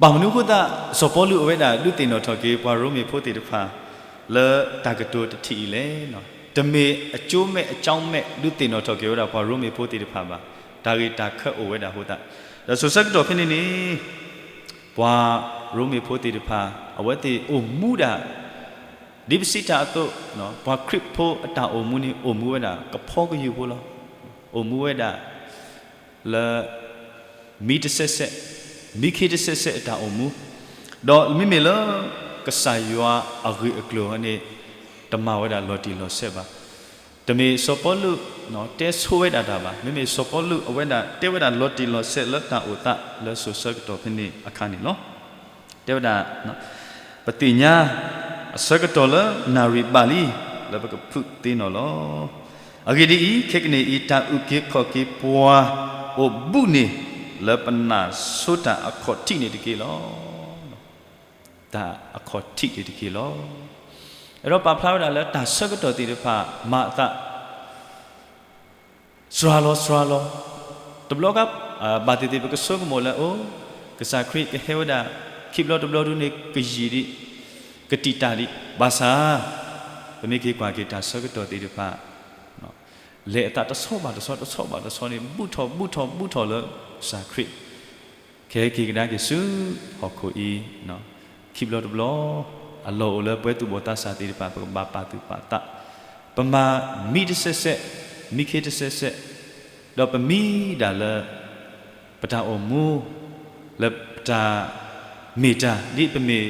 ဘၣ်မနုၤအဃိသတး စီၤပီလူးအဝဲဒၣ်ဒုးသ့ၣ်နီၣ်ထီၣ်က့ၤပှၤရိမ့ၤဖိသ့ၣ်တဖၣ် လၢတၢ်ကတိၤတထံၣ်အံၤလဲၣ်. တမ့ၢ်အကၠိမဲာ်အကၠီမဲာ် ဒုးသ့ၣ်နီၣ်ထီၣ်က့ၤဝဲဒၣ်ပှၤရိမ့ၤဖိသ့ၣ်တဖၣ်ဘၣ်. တၢ်ဂ့ၢ်တၢ်ခဲအိၣ်ဝဲဒၣ်အဃိသတး, ဒီးစိၤဆၢကတီၢ်ဖဲန့ၣ်န့ၣ် ပှၤရိမ့ၤဖိသ့ၣ်တဖၣ် အဝဲသ့ၣ်အိၣ်မူဒၣ် ဒ်ပစံးတၢ်အသိး, ပှၤခရံာ်ဖိအတၢ်အိၣ်မူန့ၣ် အိၣ်မူဝဲဒၣ်ကဖီကယုၢ်ဖိလီၤ. အိၣ်မူဝဲဒၣ် လၢ မံတစဲးစဲး, မံခ့တစဲးစဲးအတၢ်အိၣ်မူ, ဒီးမ့မ့ၢ်လၢ ကစၢ်ယွၤအဂ့ၢ်အကျိၤန့ၣ် တမၤဝဲဒၣ်လီၤတံၢ်လီၤဆဲးဘၣ်. တမ့ၢ်စီၤပီလူး တဲဆိဝဲဒၣ်တၢ်ဘၣ်. မ့မ့ၢ်စီၤပီလူးအဝဲဒၣ်တဲဝဲဒၣ်လီၤတံၢ်လီၤဆဲးလၢတၢ်အိၣ်သးလၢစိၤဆၢကတီၢ်ဖဲန့ၣ်အခါန့ၣ်လီၤ. တဲဝဲဒၣ် ပသ့ၣ်ညါ အဆၢကတီၢ်လၢနၣ်ရံၣ်ဘၣ်လံ လၢပကဖုးသ့နီၣ်လီၤ. အဂ့ၢ်ဒ်အံၤ, ခဲကနံၣ်အံၤ တၢ်အုၣ်က့ၤခီၣ်က့ၤပှၤအိၣ်ဘူးန့ၣ် လၢပနၢ်ဆိတၢ်အခီၣ်ထံးန့ၣ်တက့ၢ်လီၤ. တၢ်အခီၣ်ထံးန့ၣ်တက့ၢ်လီၤ. အဲၣ်ဒိးပာ်ဖျါဝဲဒၣ်လၢတၢ်ဆၢကတီၢ်သ့ၣ်တဖၣ်မၤအသး စှၤလီၤစှၤလီၤ. တဘျီခါ ဘၣ်သ့ၣ်သ့ၣ်ပကဆိကမိၣ်လၢအိၣ် ကစၢ်ခရံာ်ကဟဲဝဲဒၣ် ခံဘျီတဘျီဒုန့ၣ် ကယံာ်ဒံး ကတံာ်တာ်ဒံး ဘၣ်ဆၣ် ပမ့ၢ်က့ၤကွၢ်က့ၤတၢ်ဆၢကတီၢ်သ့ၣ်တဖၣ် လဲၤအသးတဆီဘၣ်တဆီ တဆီဘၣ်တဆီန့ၣ် ဘူးထီၣ်ဘူးထီၣ်ဘူးထီၣ်လၢကစၢ်ခရံာ် ကဟဲက့ၤကဒါက့ၤဆူ ဟီၣ်ခိၣ်အံၤ ခံဘျီတဘျီ အလီၢ်အိၣ်လၢပဝဲသူၣ်ဘီၣ်သးစၢ်သ့ၣ်တဖၣ် ပကဘၣ်ပာ်သူၣ်ပာ်သး ပမၤမံတစဲးစဲး မံခ့တစဲးစဲး ဒီးပမံဒၣ်လၢ ပတၢ်အိၣ်မူ လၢပတၢ်မ့ၢ်တၢ် ဒ်ပမ့ၢ်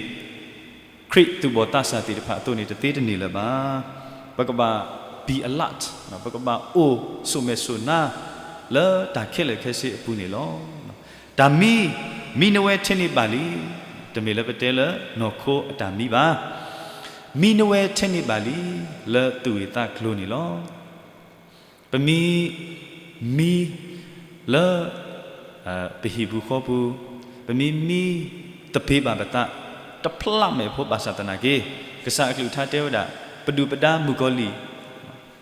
ခရံာ်သူၣ်ဘီၣ်သးစၢ်သ့ၣ်တဖၣ်အသိးန့ၣ် တသ့တန့ၢ်လၢၤဘၣ်. ပကဘၣ် be alert, ပကဘၣ်အိၣ်ဆိၣ်မဲာ်ဆိၣ်နါ လၢတၢ်ခဲလၢာ်ခဲဆ့အပူၤန့ၣ်လီၤ. တၢ်မံ မံနဝဲထဲန့ၣ်ဘၣ်လံ, တမ့ၢ်လၢပတဲလၢနီၢ်ခိအတၢ်မံဘၣ်. မံနဝဲထဲန့ၣ်ဘၣ်လံ လၢသူၣ်ဂ့ၢ်သးကျိၤန့ၣ်လီၤ. ပမ့ၢ် မံ လၢ ပဟံၣ်ပူၤဃီပူၤ, ပမ့ၢ်မံ သပ့ၤဘၣ်ပသး တဖျးမဲာ်ဖိဘၣ်ဆၣ်သနာ်က့, ကစၢ်အကလုၢ်ကထါတဲဝဲဒၣ် ပဒုၣ်ပဒါမုၣ်ကီၤလံၢ်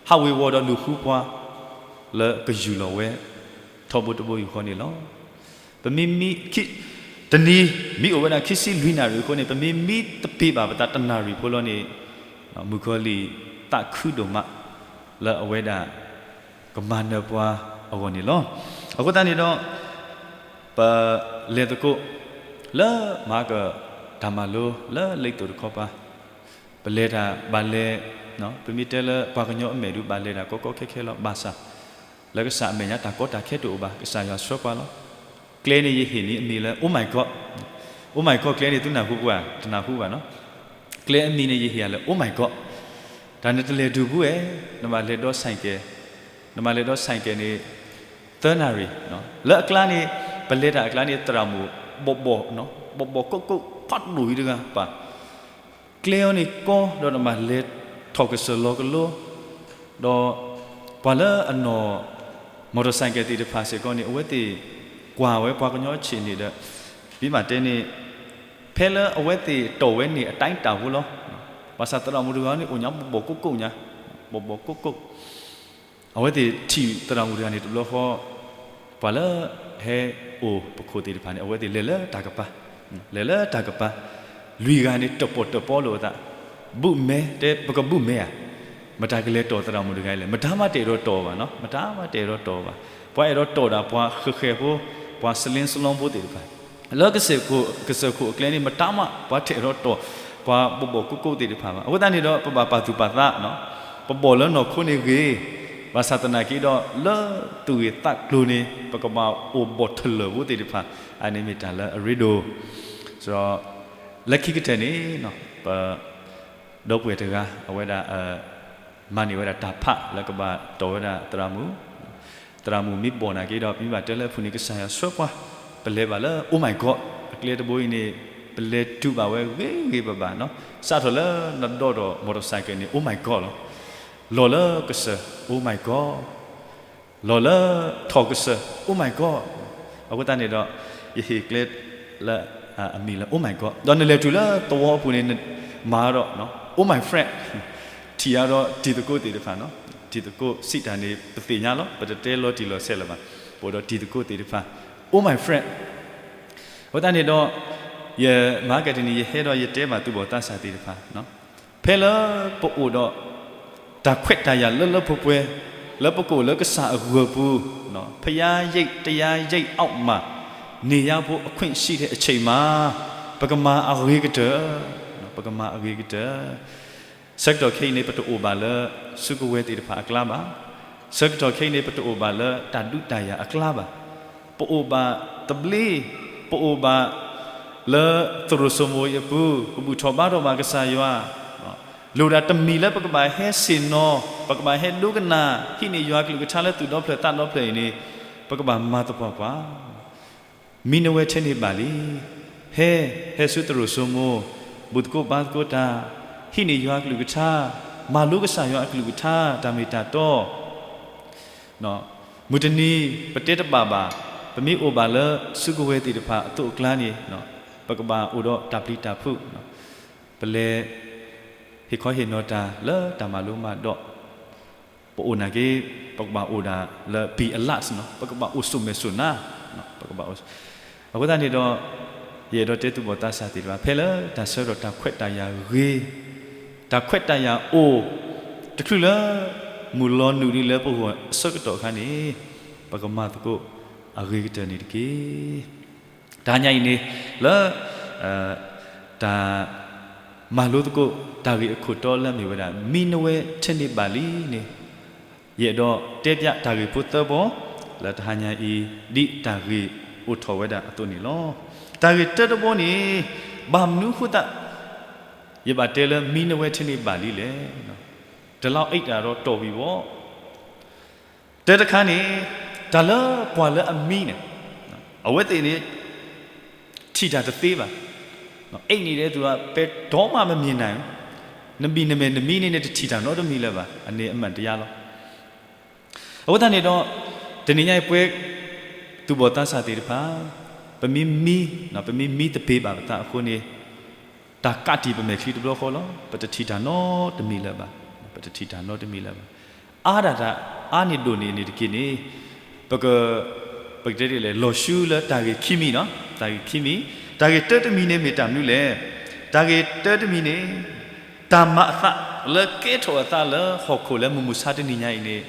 ဟးဝ့ၤဝီၤဒီးလူၤဃုပှၤ လၢကယူၢ်လီၤဝဲ ထီဘိတဘိယူၢ်ဃီန့ၣ်လီၤ. ပမ့ၢ်မံ တနံၤ မံအိၣ်ဝဲဒၣ်ခံဆံလွံၢ်နၣ်ရံၣ်အဃိန့ၣ် ပမ့ၢ်မံသပ့ၤဘၣ်ပသးတနၣ်ရံၣ်ဖိလီၤန့ၣ် မုၣ်ကီၤလံၢ်သးခုဒိၣ်မး လၢအဝဲဒၣ် ကမၤနၢၤပှၤအဂီၢ်န့ၣ်လီၤ. အဃိသတးန့ၣ်ဒီး ပလဲၤသကိး လၢမၤက တၢ်မၤလိလၢလံာ်သိၣ်တခီပၤ, ပလဲၤတၢ်ဘၣ်လဲၤ, ပမ့ၢ်တဲလၢပှၤကညီအမဲာ်ဒုးဘၣ်လဲၤတၢ်ကီကီခဲခဲလီၤ. ဘၣ်ဆၣ် လၢကစၢ်အမဲာ်ညါတၢ်ကီတၢ်ခဲတအိၣ်ဘၣ်, ကစၢ်ယွၤဆှၢပှၤလီၤ. ကျဲန့ၣ်ယဟ့ၣ်န့ၢ်အမံၤလၢ Oh my God, Oh my God ကျဲန့ၣ်သုနၢ်ဟူပှၤ တနၢ်ဟူဘၣ်နီၤ. ကျဲအမံၤန့ၣ်ယဟ့ၣ်ယၤလၢ Oh my God, တၢ်နတလဲၤတုၤဘူးဧဲ, နဘၣ်လဲၤဒီး ဆိုင်ကယ်, နဘၣ်လဲၤဒီးဆိုင်ကယ်န့ၣ် သၢနၣ်ရံၣ်, လၢအကျါန့ၣ် ပလဲၤတၢ်အကျါန့ၣ် သရၣ်မုၣ် ဘီၣ်ဘီၣ်, ဘီၣ်ဘီၣ်ကိးကိး ဖးဒိၣ်အံၤတဂၤပၢ် ကျဲအီၤန့ၣ်ကီ ဒီးနဘၣ်လဲၤထီၣ်ကစၢၢ်လီၤကလိ, ဒီးပှၤလၢအနီၣ် မော်တော်ဆိုင်ကယ်သ့ၣ်တဖၣ်စ့ၢ်ကီးန့ၣ် အဝဲသ့ၣ်ကွၢ်ဝဲပှၤကညီအဆံးန့ၣ်ဒီး ပမ့ၢ်တဲန့ၣ် ဖဲလၢအဝဲသ့ၣ်တီၢ်ဝဲန့ၣ် အတိုင်းအတာဖိလီၤ. ဘၣ်ဆၣ်သရၣ်မုၣ်တဂၤန့ၣ် အိၣ်ညါဘီၣ်ဘီၣ်ကိးကိးညါ, ဘီၣ်ဘီၣ်ကိးကိး အဝဲသ့ၣ်ထံၣ်သရၣ်မုၣ်တဂၤန့ၣ်တဘျီဃီ, ပှၤလၢဟဲအိၣ်ပခိၣ်သ့ၣ်တဖၣ်န့ၣ် အဝဲသ့ၣ်လဲၤလၢတၢ်ကပၤ, လဲၤလၢတၢ်ကပၤ, လွံၢ်ဂၤန့ၣ် တၢၣ်ပီၣ်တၢၣ်ပီလိာ်အသး, ဘုးမဲ, တဲပကဘုးမဲဧါ, မတၤကလဲၤတီၢ်သရၣ်မုၣ်တဂၤအံၤလဲၣ်, မတၤမးတအဲၣ်ဒိးတီၢ်ဘၣ်နီၤ, မတၤမးတအဲၣ်ဒိးတီၢ်ဘၣ်, ပှၤအဲၣ်ဒိးတီၢ်ဒၣ်ပှၤဃဲၤဃဲၤဖိ, ပှၤစလ့စလီဖိသ့ၣ်တဖၣ် လၢကစၢၢ်ခိၣ်အကျဲန့ၣ် မတၤမး ပှၤတအဲၣ်ဒိးတီၢ် ပှၤဘီၣ်ဘီၣ်ကိးကိးသ့ၣ်တဖၣ်ဘၣ်. အဃိသတးန့ၣ်ဒီး ပဘၣ်ပာ်သူၣ်ပာ်သး, ပဘီၣ်လၢနီၢ်ခိန့ၣ်ဂ့ၤ, ဘၣ်ဆၣ်သနာ်က့ဒီး လၢသူၣ်ဂ့ၢ်သးကျိၤန့ၣ် ပကဘၣ်အိၣ်ဘီၣ်ထလၢၣ်ဖိသ့ၣ်တဖၣ်, အန့ၣ်မ့ၢ်တၢ်လၢအရ့ဒိၣ်, ဒီး လၢခံကတၢၢ်န့ၣ် ပ ဒီပုၢ်ဝဲၢ်တဂၤ အဝဲဒၣ် မၤန့ၢ်ဝဲဒၣ်တၢ်ဖးလၢကဘၣ်တီၢ်ဝဲဒၣ်သရၣ်မုၣ်, သရၣ်မုၣ်မ့ၢ်ဘီၣ်နာ်က့ဒီး ပမ့ၢ်ဘၣ်တဲလၢအဖုၣ်န့ၣ် ကစၢ်ယွၤဆှၢပှၤ, ပလဲၤဘၣ်လၢ Oh my God အကျဲတဘိအံၤန့ၣ် ပလဲၤတုၤဘၣ်ဝဲဂ့ၤဂ့ၤဘၣ်ဘၣ်နီၤ, စးထီၣ်လၢနဒိးဒီး မော်တော်ဆိုင်ကယ်န့ၣ် Oh my God လီၤ, လီၤလၢကစၢၢ် Oh my God လီၤလၢထီၣ်ကစၢၢ် Oh my God, အဃိသတးန့ၣ်ဒီး ယဟ့ၣ်ကျဲလၢ အမံၤလၢ Oh my God ဒီးနလဲၤတုၤလၢသဝီအပူၤန့ၣ် မၤဒီး Oh my friend ထံၣ်အါဒီးတံၤသကိးသ့ၣ်တဖၣ်နီၤ, တံၤသကိးစံးတၢ်န့ၣ် ပသ့ၣ်ညါလီၤ, ပတတဲလီၤတံၢ်လီၤဆဲးလၢၤဘၣ်, ပအိၣ်ဒီးတံၤသကိးသ့ၣ်တဖၣ် Oh my friend, အဃိသတးန့ၣ်ဒီး ယမၤကတနံၤ ယဟဲဒီးယတဲဘၣ်သူၣ်ဘီၣ်သးစၢ်သ့ၣ်တဖၣ်, ဖဲလၢပအိၣ်ဒီး တၢ်ခွဲးတၢ်ယာ်လၢလၢပှဲၤပှဲၤ, လၢပကအိၣ်လၢကစၢ်အဂီၢ်ပူၤ, ဘုရားရိပ်တရားရိပ်အောက်မှာ နေရဖို့ အခွင့်ရှိတဲ့အချိန်မှာ ပကမၤအဂ့ၤကတၢၢ်, ပကမၤအဂ့ၤကတၢၢ်. ဆၢကတီၢ်ခဲအံၤန့ၣ် ပတအိၣ်ဘၣ်လၢ စုကဝဲၤသ့ၣ်တဖၣ်အကျါဘၣ်. ဆၢကတီၢ်ခဲအံၤန့ၣ် ပတအိၣ်ဘၣ်လၢတၢ်ဒုးတၢ်ယၤအကျါဘၣ်. ပအိၣ်ဘၣ်သဘျ့, ပအိၣ်ဘၣ်လၢသရိာ်စိမိၤအံၤအပူၤ, ပဘူၣ်ထီၣ်ဘါထီၣ်ဘၣ်ကစၢ်ယွၤ, လိၣ်ဒၣ်တမံၤလၢပကဘၣ်ဟဲဆ့ၣ်နီၤ, ပကဘၣ်ဟဲဒိကနၣ် ဟံးန့ၢ်ယွၤကလုၢ်ကထါလၢသူၣ်ဒီဖျၢၣ်သးဒီဖျၢၣ်အံၤန့ၣ် ပကဘၣ်မၤသပှၢ်ပှၢ် မံနဝဲထဲန့ၣ်ဘၣ်လံ. ဟဲ, ဟဲဆူသရိာ်စိမိၤ, ဘူၣ်သကိးဘါသကိးတၢ်, ဟံးန့ၢ်ယွၤကလုၢ်ကထါ, မၤလိကစၢ်ယွၤအကလုၢ်ကထါ တၢ်မ့ၢ်တၢ်တီ, မုၢ်တနံၤ ပတဲတဘၣ်ဘၣ်, ပမ့ၢ်အိၣ်ဘၣ်လၢစုကဝဲၤသ့ၣ်တဖၣ်အသိးအကျါန့ၣ် ပကဘၣ်အိၣ်ဒီးတၢ်ပျံၤတၢ်ဖုး, ပလဲၤဟ့ၣ်ခီဟ့ၣ်နီၤတၢ်လၢတၢ်မၤလိမၤဒိး ပအိၣ်နာ်က့ ပကဘၣ်အိၣ်ဒၣ်လၢ be alert ပကဘၣ်အိၣ်ဆိးမဲာ်ဆိးနါ, ပကဘၣ်အိၣ်, အဃိသတးန့ၣ်ဒီး ယအဲၣ်ဒိးတဲသူၣ်ဘီၣ်သးစၢ်သ့ၣ်တဖၣ် ဖဲလၢတၢ်ဆၢကတီၢ်တၢ်ခွဲးတၢ်ယာ်ဂ့ၤ, တၢ်ခွဲးတၢ်ယာ်အိၣ်, တချုးလၢ မုၢ်လီၤနုာ်ဒ်လၢပဂီၢ်အဆၢကတီၢ်အခါန့ၣ် ပကမၤသကိးအဂ့ၤကတၢၢ်န့ၣ်တက့ၢ်. တဟါညါအံၤန့ၣ် လၢ တၢ်မၤလိသကိး တၢ်ဂ့ၢ်အခိၣ်တီလၢအမ့ၢ်ဝဲဒၣ် မံနဝဲထဲန့ၣ်ဘၣ်လံန့ၣ် ယအဲၣ်ဒိးတဲဖျါတၢ်ဂ့ၢ်ဖိသၢဘီ လၢတဟါညါအံၤ ဒ်တၢ်ဂ့ၢ်အိၣ်ထီၣ်ဝဲဒၣ်အသိးန့ၣ်လီၤ. တၢ်ဂ့ၢ်တၢတဘီန့ၣ် ဘၣ်မနုၤအဃိသတး ယဘၣ်တဲလၢမံနဝဲထဲန့ၣ်ဘၣ်လံလဲၣ်. တလီအိၣ်တၢ်ဒီးတီၢ်ဝံၤဘီ တၢတခါန့ၣ် တၢ်လၢပှၤလၢအမံန့ၣ် အဝဲသ့ၣ်န့ၣ် ထံၣ်တၢ်တသ့ဘၣ်. အိမ်နေတယ်သူက ဘယ်တော့မှမမြင်နိုင်ဘူး. နဘံၣ်နမဲာ်နမံန့ၣ် နတထံၣ်တၢ်နီတမံၤလၢၤဘၣ်. အန့ၣ်အမှန်တရားလီၤ. အဃိသတးန့ၣ်ဒီး တနံၤညါအံၤပဝဲ သူၣ်ဘီၣ်သးစၢ်သ့ၣ်တဖၣ် ပမ့ၢ်မံ, ပမ့ၢ်မံသပ့ၤဘၣ်ပသးအဃိန့ၣ် တၢ်ကးတံာ်ပမဲာ်ချံတဘျီဃီလီၤ. ပတထံၣ်တၢ်နီတမံၤလၢၤဘၣ်. ပတထံၣ်တၢ်နီတမံၤလၢၤဘၣ်. အါဒၣ်တၢ်အါန့ၢ်ဒိၣ်န့ၢ်န့ၣ်တက့ၢ်န့ၣ် ပက, ပကတဲဒ်လဲၣ် လီၤဆူလၢတၢ်ဂ့ၢ်ခံမံၤနီၤ, တၢ်ဂ့ၢ်ခံမံၤ, တၢ်ဂ့ၢ်တၢတမံၤန့ၣ်မ့ၢ်တၢ်မနုၤလဲၣ်. တၢ်ဂ့ၢ်တၢတမံၤန့ၣ် တၢ်မၤအသးလၢကဲထီၣ်အသးလၢဟီၣ်ခိၣ်လၢမုၢ်မဆါတနံၤညါအံၤန့ၣ်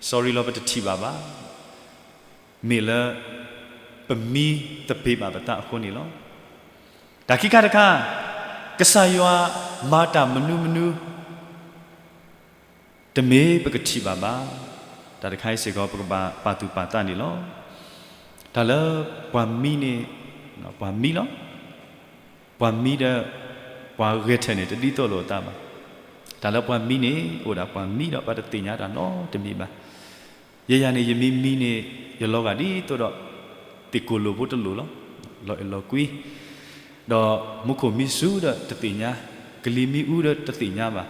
sorry လီၤ ပတထံၣ်ဘၣ်ဘၣ်. မ့ၢ်လၢ ပမံသပ့ၤဘၣ်ပသးအဃိန့ၣ်လီၤ. တၢ်ခံခါတခါ, ကစၢ်ယွၤမၤတၢ်မနုၤမနုၤ တမ့ၢ်ပကထံၣ်ဘၣ်ဘၣ်. တၢ်တခါအံၤစ့ၢ်ကီး ပကဘၣ်ပာ်သူၣ်ပာ်သးန့ၣ်လီၤ. တၢ်လၢပှၤမံန့ၣ် ပှၤမံလီၤ. ပှၤမံဒီး ပှၤဂဲၤထၢၣ်န့ၣ် တဒ်သိးလိာ်အသးဘၣ်. တၢ်လၢပှၤမံန့ၣ် အိၣ်ဒၣ်ပှၤမံဒီး ပှၤတသ့ၣ်ညါတၢ်နီတမံၤဘၣ်. ယဲယၤန့ၣ် ယမံမံန့ၣ် ယလီၤဂာ်ဒ်သိးဒီး သ့ၣ်ကိၢ်လိာ်ဖိတလိၣ်လီၤ. လီၤအဲၣ်လီၤကွံ ဒီးမူခိၣ်မံစူၤဒီးတသ့ၣ်ညါ, ကလံၤမံအူဒီးတသ့ၣ်ညါဘၣ်,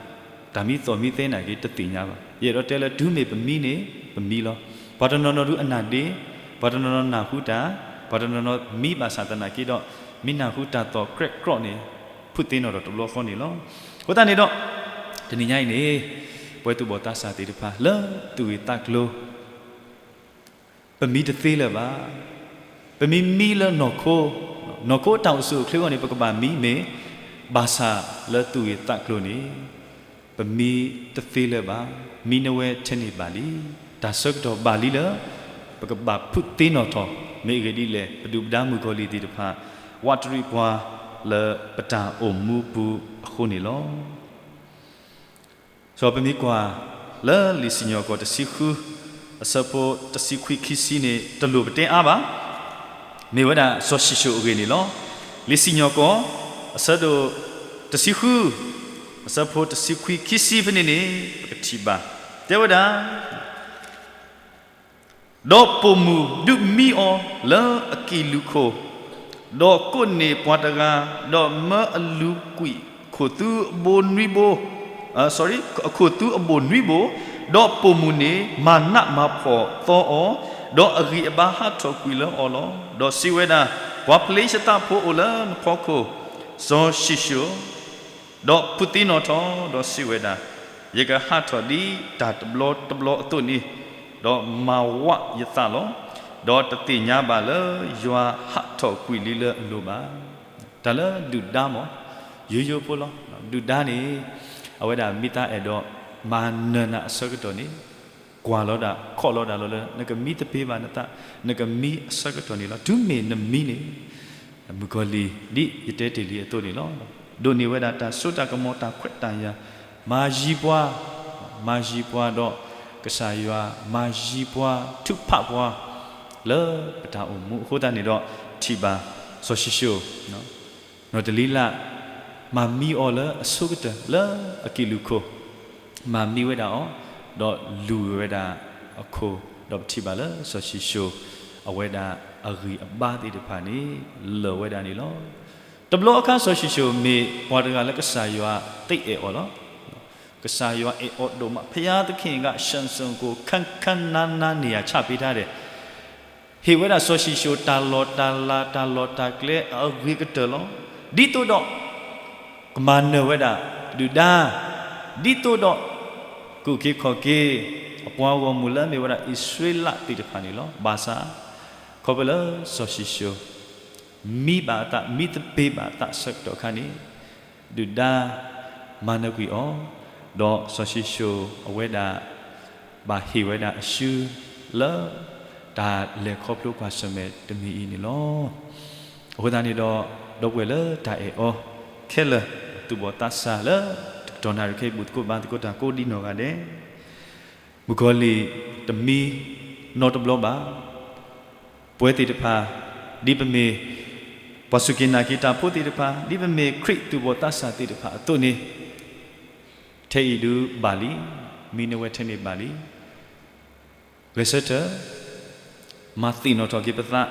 တၢ်မံသီၣ်မံသဲနာ်က့တသ့ၣ်ညါဘၣ်. ယအဲၣ်ဒိးတဲလၢတုၤမ့ၢ်ပမံန့ၣ် ပမံလီၤ. ပှၤတနီၤနီၤဒုးအနၢ်ဒ့, ပှၤတနီၤနီၤနၢ်ဟူတၢ်, ပှၤတနီၤနီၤမံဘၣ်ဆၣ်သနာ်က့ဒီး မ့ၢ်နၢ်ဟူတၢ်သီၣ်ကြဲးကြီးန့ၣ် ဖုးသ့ၣ်နီၣ်ထီၣ်တဘျီဃီန့ၣ်လီၤ. အဃိသတးန့ၣ်ဒီး တနံၤညါအံၤန့ၣ် ပဝဲသူၣ်ဘီၣ်သးစၢ်သ့ၣ်တဖၣ် လၢသူၣ်ဂ့ၢ်သးကျိၤ ပမံတသ့လၢၤဘၣ်. ပမ့ၢ်မံလၢနီၢ်ခိ, နီၢ်ခိတၢ်အိၣ်ဆူၣ်အိၣ်ချ့အဂီၢ်န့ၣ် ပကဘၣ်မံမ့ၢ်, ဘၣ်ဆၣ်လၢသူၣ်ဂ့ၢ်သးကျိၤန့ၣ် ပမံတသ့လၢၤဘၣ်. မံနဝဲထဲန့ၣ်ဘၣ်လံ. တၢ်ဆၢကတီၢ်ဘၣ်လံလၢ ပကဘၣ်ဖုးသ့ၣ်နီၣ်ထီၣ် မ့ၢ်အဂ့ၢ်ဒ်လဲၣ် ပဒုၣ်ပဒါမုၣ်ကီၤလံၢ်သ့ၣ်တဖၣ် ဝးတရံးပှၤလၢပတၢ်အိၣ်မူပူၤအဃိန့ၣ်လီၤ. စီၤပမ့ၢ်ကွၢ်လၢလံာ်စံၣ်ညီၣ်ကွီၢ်တဆံဃု အဆၢဖိတဆံခွံခံဆံန့ၣ် တလိၣ်ပတဲအါဘၣ်, မ့ၢ်ဝဲဒၣ်စီၤၡံၣ်ၡိၣ်အဂ့ၢ်န့ၣ်လီၤ. လံာ်စံၣ်ညီၣ်ကွီၢ် အဆၢဒိၣ်တဆံဃု အဆၢဖိတဆံခွံခံဆံဖဲန့ၣ်န့ၣ် ပကထံၣ်ဘၣ်, တဲဝဲဒၣ် ဒီးပိာ်မုၣ်ဒုးမံအီၤလၢအကံၢ်လူၢ်ခိၣ်, ဒီးကိးန့ၢ်ပှၤတဂၤ, ဒီးမၢအလူၤကွံာ်ခိၣ်သူအဘိနွံဘိ, အခိၣ်သူအဘိၣ်နွံဘိ, ဒီးပိာ်မုၣ်န့ၣ်မၤနးမၤဖှီၣ်သီအီၤ, ဒီးအဂံၢ်အဘါဟးထီၣ်ကွံာ်လၢအီၤလီၤ. ဒီးစံးဝဲဒၣ်, ပှၤဖလ့ၡသးဖိအိၣ်လၢနဖီခိၣ်, စီၤၡံၣ်ၡိၣ် ဒီးဖုးသ့ၣ်နီၣ်ထီၣ်ဒီးစံးဝဲဒၣ်, ယကဟးထီၣ်ဒ်တၢ်တဘျီတဘျီအသိးန့ၣ်, ဒီးမၤဝးယသးလီၤ. ဒီးတသ့ၣ်ညါဘၣ်လၢယွၤဟးထီၣ်ကွံာ်လံလၢအလိၤဘၣ်. တၢ်လၢဒုၣ်ဒါမ့ၢ် ယိယိဖိလီၤ. ဒုၣ်ဒါန့ၣ် အဝဲဒၣ်မ့ၢ်တၢ်အဲၣ်ဒိးမၤနၢၤနၤအဆၢကတီၢ်န့ၣ် ကွၢ်လီၤဒၣ် ခီၣ်လီၤဒၣ်လီၤလၢ နကမံတပ့ၤဘၣ်နသး, နကမံအဆၢကတီၢ်န့ၣ်လီၤ. တုၤမ့ၢ်နမံန့ၣ် မုၣ်ကီၤလံၢ် ဒ်ယတဲတ့ၢ်လံအသိးန့ၣ်လီၤ. ဒိးန့ၢ်ဝဲဒၣ်တၢ်စိတၢ်ကမီၤ တၢ်ခွဲးတၢ်ယာ်, မၤယံၤပှၤ, မၤယံၤပှၤဒီး ကစၢ်ယွၤမၤယံၤပှၤ ထုကဖၣ်ပှၤ လၢပတၢ်အိၣ်မူအဃိသတးန့ၣ်ဒီး ထံၣ်ဘၣ်စီၤၡံၣ်ၡိၣ် နီၢ်တလံလး မၤမံအီၤလၢအဆိကတၢၢ်လၢအကံၢ်လူၢ်ခိၣ်, မၤမံဝဲဒၣ်အီၤ, ဒီးလူၤဝဲဒၣ်အခိၣ်, ဒီးပထံၣ်ဘၣ်လၢစီၤၡံၣ်ၡိၣ် အဝဲဒၣ်အဂံၢ်အဘါသ့ၣ်တဖၣ်န့ၣ် လၢာ်ဝဲဒၣ်န့ၣ်လီၤ. တဘျီအခါစီၤၡံၣ်ၡိၣ်မ့ၢ်ပှၤတဂၤလၢကစၢ်ယွၤတအဲၣ်အီၤလီၤ. ကစၢ်ယွၤအဲၣ်အီၤဒိၣ်မး, ဘုရားသခင်က ဆံးစုံကို ခန်းခန်းနားနားနေရာချပေးထားတယ်. ဟ့ၣ်ဝဲဒၣ်စီၤၡံၣ်ၡိၣ်တၢ်လီၢ်တၢ်လၤ တၢ်လီၢ်တၢ်ကျဲအဂ့ၤကတၢၢ်လီၤ. ဒ်သိးဒီး ကမၤနၢၤဝဲဒၣ်ဒုၣ်ဒါ, ဒ်သိးဒီး ကအိၣ်က့ၤခီၣ်က့ၤ အပှၤဂီၢ်မုၢ်လၢအမ့ၢ်ဝဲဒၣ်အံၣ်စရ့လးသ့ၣ်တဖၣ်န့ၣ်လီၤ. ဘၣ်ဆၣ် ခီဖျိလၢစီၤၡံၣ်ၡိၣ် မံဘၣ်အသး မံသပ့ၤဘၣ်အသးအဆၢကတီၢ်အခါန့ၣ် ဒုၣ်ဒါမၤနၢၤကွံာ်အီၤ, ဒီးစီၤၡံၣ်ၡိၣ်အဝဲဒၣ် ဘၣ်ဟ့ၣ်ဝဲဒၣ်အစုလၢ တၢ်လဲၤခီဖျိကွၢ်ဆၢၣ်မဲာ်တမံၤအံၤန့ၣ်လီၤ. အဃိသတးန့ၣ်ဒီး ဒီပုၢ်ဝဲၢ်လၢတၢ်အဲၣ်အီၤခဲလၢာ် သူၣ်ဘီၣ်သးစၢ်လၢ တကတီၢ်နၣ်ရံၣ်ခဲအံၤ ဘူၣ်သကိးဘါသကိးတၢ်ကိးဒ်နီၢ်ဂၤဒဲး မုၣ်ကီၤလံၢ်တမံနီတဘျီဘၣ်. ပဝဲသ့ၣ်တဖၣ် ဒ်ပမ့ၢ် ပှၤစူၢ်က့ၤနာ်က့ၤတၢ်ဖိသ့ၣ်တဖၣ်, ဒ်ပမ့ၢ်ခရံာ်သူၣ်ဘီၣ်သးစၢ်သ့ၣ်တဖၣ်အသိးန့ၣ် ထဲအံၤဒုးဘၣ်လံ, မံနဝဲထဲန့ၣ်ဘၣ်လံ. ဂဲၤဆၢထၢၣ် မၤသ့ၣ်နီၣ်ထီၣ်က့ၤပသး,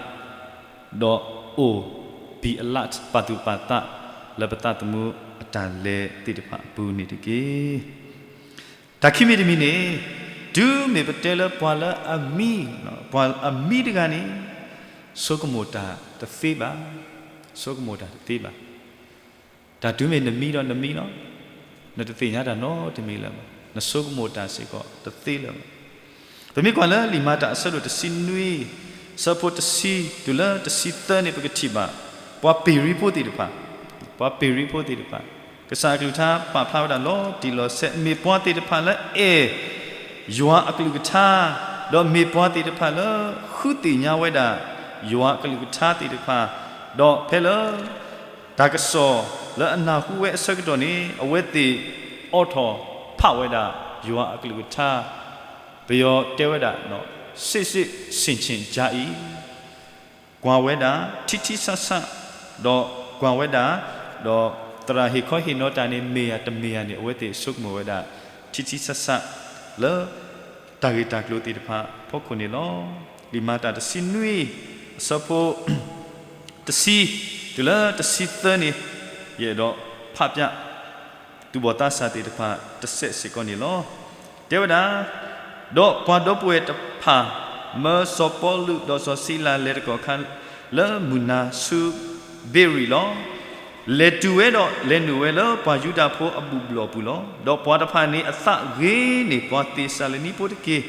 ဒီးအိၣ် be alert ပာ်သူၣ်ပာ်သး လၢပသးသမူအတၢ်လဲၤသ့ၣ်တဖၣ်အပူၤန့ၣ်တက့ၢ်. တၢ်ခံမံၤတမံၤန့ၣ် တုၤမ့ၢ်ပတဲလၢပှၤလၢအမံ, ပှၤအမံတဂၤန့ၣ် ဆိကမိၣ်တၢ်တသ့ဘၣ်, ဆိကမိၣ်တၢ်တသ့ဘၣ်. တၢ်တုၤမ့ၢ်နမံဒီးနမံလီၤ. နတသ့ၣ်ညါတၢ်နီတမံၤလၢၤဘၣ်, နဆိကမိၣ်တၢ်စ့ၢ်ကီးတသ့လၢၤဘၣ်. ပမ့ၢ်ကွၢ်လၢလံာ်မၤတၢ်အဆၢဒိၣ်တဆံနွံ, အဆၢဖိတဆံတုၤလၢတဆံသၢန့ၣ် ပကထံၣ်ဘၣ် ပှၤပ့ၤရံဖိသ့ၣ်တဖၣ်, ပှၤပ့ၤရံဖိသ့ၣ်တဖၣ်, ကစၢ်အကလုၢ်ကထါပာ်ဖျါဝဲဒၣ်လီၤတံၢ်လီၤဆဲး မ့ၢ်ပှၤသ့ၣ်တဖၣ်လၢအဲၣ် ယွၤအကလုၢ်ကထါ, ဒီးမ့ၢ်ပှၤသ့ၣ်တဖၣ်လၢ ဃုသ့ၣ်ညါဝဲဒၣ် ယွၤအကလုၢ်ကထါသ့ၣ်တဖၣ်, ဒီးဖဲလၢ တၢ်ကစီၣ်လၢအနၢ်ဟူဝဲအဆၢကတီၢ်န့ၣ် အဝဲသ့ၣ်အိးထီၣ်ဖးဝဲဒၣ် ယွၤအကလုၢ်ကထါ, ပယီၤတဲဝဲဒၣ် စစ်စစ်ဆင်ခြင်ကြ၏, ကွၢ်ဝဲဒၣ် ထံထံဆးဆး, ဒီးကွၢ်ဝဲဒၣ်, ဒီးသရၣ်ဟ့ၣ်ခီဟ့ၣ်နီၤတၢ်န့ၣ် မ့ၢ်ယၤတမ့ၢ်ယၤန့ၣ် အဝဲသ့ၣ်ဆိကမိၣ်ဝဲဒၣ် ထံထံဆးဆး လၢ တၢ်ဂ့ၢ်တၢ်ကျိၤသ့ၣ်တဖၣ်အဖီခိၣ်န့ၣ်လီၤ. လံာ်မၤတၢ်တဆံနွံ အဆၢဖိ တဆံ တုၤလၢတဆံသၢန့ၣ် ယအဲၣ်ဒိးဖးဖျါ သူၣ်ဘီၣ်သးစၢ်သ့ၣ်တဖၣ်တစဲးစ့ၢ်ကီးန့ၣ်လီၤ. တဲဝဲဒၣ်, ဒီးပှၤဒီပုၢ်ဝဲၢ်တဖၣ် မၢစီၤပီလူးဒီးစီၤစံလၤလဲၤတကီၢ်ခါ လၢမုၢ်နၤဆူဘ့ရံလီၤ. လဲၤတုၤဝဲဒီးလဲၤနုာ်ဝဲလၢပှၤယူဒၤဖိအဘူၣ်ဘျီၣ်ပူၤလီၤ. ဒီးပှၤတဖၣ်န့ၣ်အသးဂ့ၤန့ၢ်ပှၤသ့းစၤလနံဖိတက့ၢ်.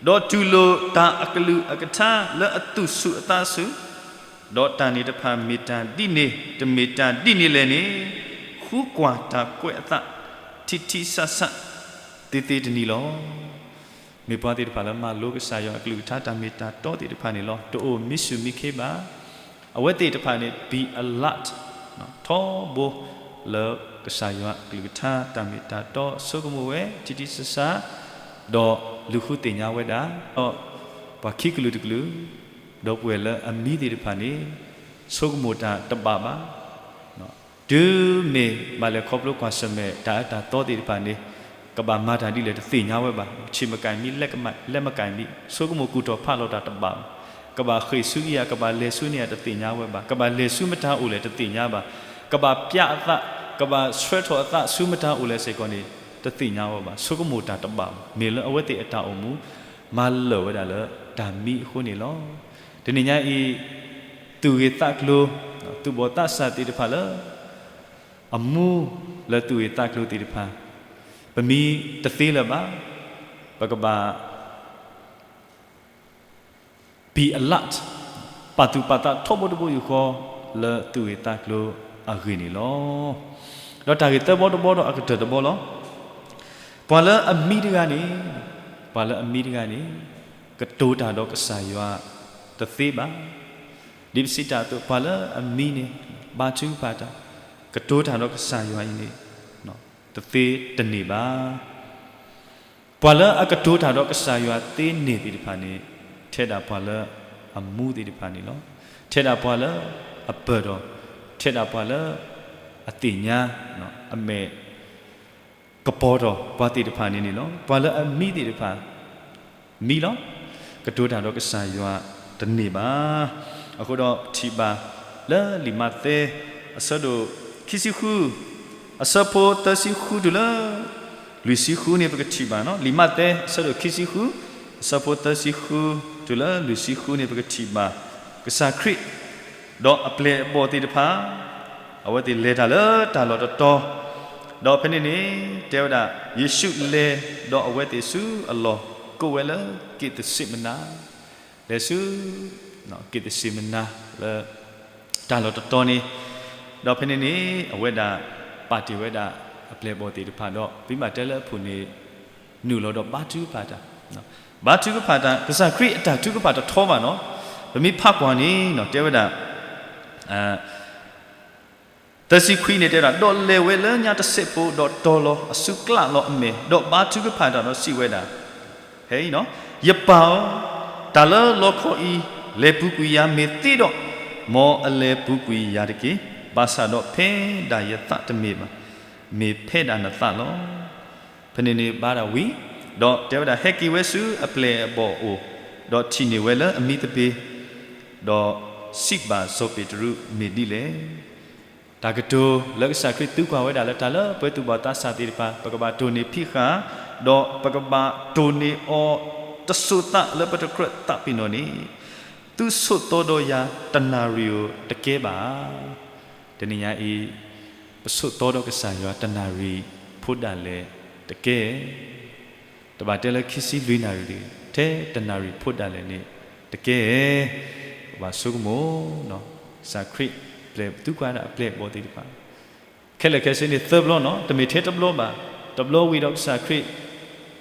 ဒီးတူၢ်လိာ်တၢ်အကလုၢ်အကထါလၢအသူၣ်ဆူၣ်အသးဆူၣ်, ဒီးတၢ်န့ၣ်တဖၣ်မ့ၢ်တၢ်ဒ်န့ၣ် တမ့ၢ်တၢ်ဒ်န့ၣ်လဲၣ်န့ၣ်, ဃုကွၢ်တၢ်ကွဲးအသး ထံထံဆးဆး သ့သ့တနံၤလီၤ. မ့ၢ်ပှၤသ့ၣ်တဖၣ်လၢမၤလိကစၢ်ယွၤအကလုၢ်ကထါတၢ်မ့ၢ်တၢ်တီသ့ၣ်တဖၣ်န့ၣ်လီၤ. တအိၣ်မံဆူၣ်မံခ့ဘၣ်. အဝဲသ့ၣ်တဖၣ်န့ၣ် be alert ထီဘိ လၢကစၢ်ယွၤအကလုၢ်ကထါတၢ်မ့ၢ်တၢ်တီ ဆိကမိၣ်ဝဲ ထံထံဆးဆး ဒီးလူၤဃုသ့ၣ်ညါဝဲဒၣ် ဒီးပှၤခံကလုာ်တကလုာ် ဒီပုၢ်ဝဲၢ်လၢအမံသ့ၣ်တဖၣ်န့ၣ် ဆိကမိၣ်တၢ်တဘၣ်ဘၣ်. တုၤမ့ၢ်ဘၣ်လဲၤခီဖျိကွၢ်ဆၢၣ်မဲာ်တၢ်အၢတၢ်သီသ့ၣ်တဖၣ်န့ၣ် ကဘၣ်မၤတၢ်ဒ်လဲၣ်တသ့ၣ်ညါဝဲဘၣ်. ဆံးမကၤမံ လက်မကၤမံ ဆိကမိၣ်ကူၣ်ထီၣ်ဖးလီၤတၢ်တဘၣ်ဘၣ်. ကဘၣ်ဃ့ၢ်ဆူအံၤဧါ ကဘၣ်လဲၤဆူန့ၣ်ဧါတသ့ၣ်ညါဝဲဘၣ်. ကဘၣ်လဲၤဆူမတၤအိၣ်လဲၣ်တသ့ၣ်ညါဘၣ်. ကဘၣ်ပျးအသး ကဘၣ်ဆှၢထီၣ်အသးဆူမတၤအိၣ်လဲၣ်စ့ၢ်ကီးန့ၣ် တသ့ၣ်ညါဝဲဘၣ်. ဆိကမိၣ်တၢ်တဘၣ်ဘၣ်. မ့ၢ်လၢအဝဲသ့ၣ်အတၢ်အိၣ်မူ မၤလၢာ်ဝဲဒၣ်လၢတၢ်မံအဃိန့ၣ်လီၤ. တနံၤညါအံၤ သူၣ်ဂ့ၤသးကျိၤ သူၣ်ဘီၣ်သးစၢ်သ့ၣ်တဖၣ်လၢ အမူလၢသူၣ်ဂ့ၤသးကျိၤသ့ၣ်တဖၣ် ပမံတသ့လၢၤဘၣ်. ပကဘၣ် be alert ပာ်သူၣ်ပာ်သးထီဘိတဘိယူၢ်ဃီ လၢသူၣ်ဂ့ၤသးကျိၤအဂ့ၢ်န့ၣ်လီၤ. ဒီးတၢ်ဂ့ၢ်သၢဘီတဘီဒီးအကတၢၢ်တဘီလီၤ. ပှၤလၢအမံတဂၤန့ၣ်, ပှၤလၢအမံတဂၤန့ၣ် ကတိၤတၢ်ဒီးကစၢ်ယွၤတသ့ဘၣ်. ဒ်ပစံးတၢ်အသိး ပှၤလၢအမံန့ၣ် ဘါထုကဖၣ်တၢ်, ကတိၤတၢ်ဒီးကစၢ်ယွၤအံၤန့ၣ် တသ့တန့ၢ်ဘၣ်. ပှၤလၢအကတိၤတၢ်ဒီးကစၢ်ယွၤသ့န့ၢ်သ့ၣ်တဖၣ်န့ၣ် ထဲဒၣ်ပှၤလၢအမူသ့ၣ်တဖၣ်န့ၣ်လီၤ. ထဲဒၣ်ပှၤလၢအပၢၢ်ဒီး ထဲဒၣ်ပှၤလၢအသ့ၣ်ညါ အမဲာ်ကပီၤထီၣ်ပှၤသ့ၣ်တဖၣ်န့ၣ်န့ၣ်လီၤ. ပှၤလၢအမံသ့ၣ်တဖၣ် မံလီၤ. ကတိၤတၢ်ဒီးကစၢ်ယွၤတန့ၢ်ဘၣ်. အဃိဒီးပထံၣ်ဘၣ်လၢလံာ်မးသဲ အဆၢဒိၣ်ခံဆံဃု အဆၢဖိသၢဆံဃုတုၤလၢ လွံၢ်ဆံဃုန့ၣ် ပကထံၣ်ဘၣ်, လံာ်မးသဲ အဆၢဒိၣ်ခံဆံဃု အဆၢဖိသၢဆံဃု တုၤလၢလွံၢ်ဆံဃုန့ၣ် ပကထံၣ်ဘၣ် ကစၢ်ခရံာ် ဒီးအပျဲၢ်အဘီၣ်သ့ၣ်တဖၣ် အဝဲသ့ၣ်လဲၤတၢ်လၢတၢ်လီၢ်တတီၤ, ဒီးဖဲန့ၣ်န့ၣ် တဲဝဲဒၣ် ယ့ၣ်ၡူးလဲၤဒီးအဝဲသ့ၣ်ဆူအလီၢ် ကိးဝဲလၢက့းသစ့းမနၤ, လဲၤဆူ က့းသစ့းမနၤလၢ တၢ်လီၢ်တတီၤန့ၣ်, ဒီးဖဲန့ၣ်န့ၣ် အဝဲဒၣ် ပာ်တ့ၢ်ဝဲဒၣ် အပျဲၢ်အဘီၣ်သ့ၣ်တဖၣ်ဒီး ပမ့ၢ်ဘၣ်တဲလၢအပူၤန့ၣ် နုာ်လီၤဒီးဘါထုကဖၣ်တၢ်, ဘါထုကဖၣ်တၢ် ကစၢ်ခရံာ်အတၢ်ထုကဖၣ်တထီဘၣ်နီၤ, ပမ့ၢ်ဖးကွၢ်န့ၣ် တဲဝဲဒၣ် သၢဆံခွံန့ၣ်တဲဝဲဒၣ်, ဒီးလဲၤဝဲလၢညါတစဲးဖိ ဒီးတီၤလီၤအစုကျးလီၤအမဲာ်, ဒီးဘါထုကဖၣ်တၢ်ဒီးစံးဝဲဒၣ်, ဖဲအံၤ, ယပၢ်ဧၢ, တၢ်လၢလီခီအံၤ လဲၤပူၤကွံာ်ယၤမ့ၢ်သ့ဒီး, မ်အလဲၤပူၤကွံာ်ယၤတက့ၢ်. ဘၣ်ဆၣ်ဒီးဖဲဒၣ်ယသးတမ့ၢ်ဘၣ်, မ့ၢ်ဖဲဒၣ်နသးလီၤ. ဖဲန့ၣ်န့ၣ်ဘါတၢ်ဝံၤ, ဒီးတဲဝဲဒၣ် ဟဲက့ၤဝဲဆူအပျဲၢ်အဘီၣ်အအိၣ်, ဒီးထံၣ်န့ၢ်ဝဲလၢအမံသပ့ၤ, ဒီးစံးဘၣ်စီၤပ့းတရူး မ့ၢ်ဒ်လဲၣ်. တၢ်ကတိၤလၢကစၢ်ခရံာ်သံကွၢ်ဝဲဒၣ်လၢတၢ်လၢပှၤသူၣ်ဘီၣ်သးစၢ်သ့ၣ်တဖၣ် ပကဘၣ်တိၢ်န့ၢ်ဖံးဃာ်, ဒီးပကဘၣ်တိၢ်န့ၢ်အီၤ တစိၤသးလၢပတကြၢးသးပ့ၤနီၣ်န့ၣ်, သုဆိးသီဒီးယၤတနၣ်ရံၣ်ဧိၤတကဲဘၣ်. တနံၤညါအံၤ ပဆိးသီဒီးကစၢ်ယွၤတနၣ်ရံၣ်ဖိဒၣ်လဲာ်တကဲ တဘၣ်တဲလၢခံဆံလွံၢ်နၣ်ရံၣ်တဂ့ၤ, ထဲတနၣ်ရံၣ်ဖိဒၣ်လဲာ်န့ၣ်တကဲ, ပဘၣ်ဆိကမိၣ်, ကစၢ်ခရံာ်ပျဲၢ်သံကွၢ်ဒၣ်အပျဲၢ်အဘီၣ်သ့ၣ်တဖၣ်, ခဲလၢာ်ခဲဆ့န့ၣ်သၢဘျီနီၤ, တမ့ၢ်ထဲတဘျီဘၣ်, တဘျီဝံၤဒီးကစၢ်ခရံာ်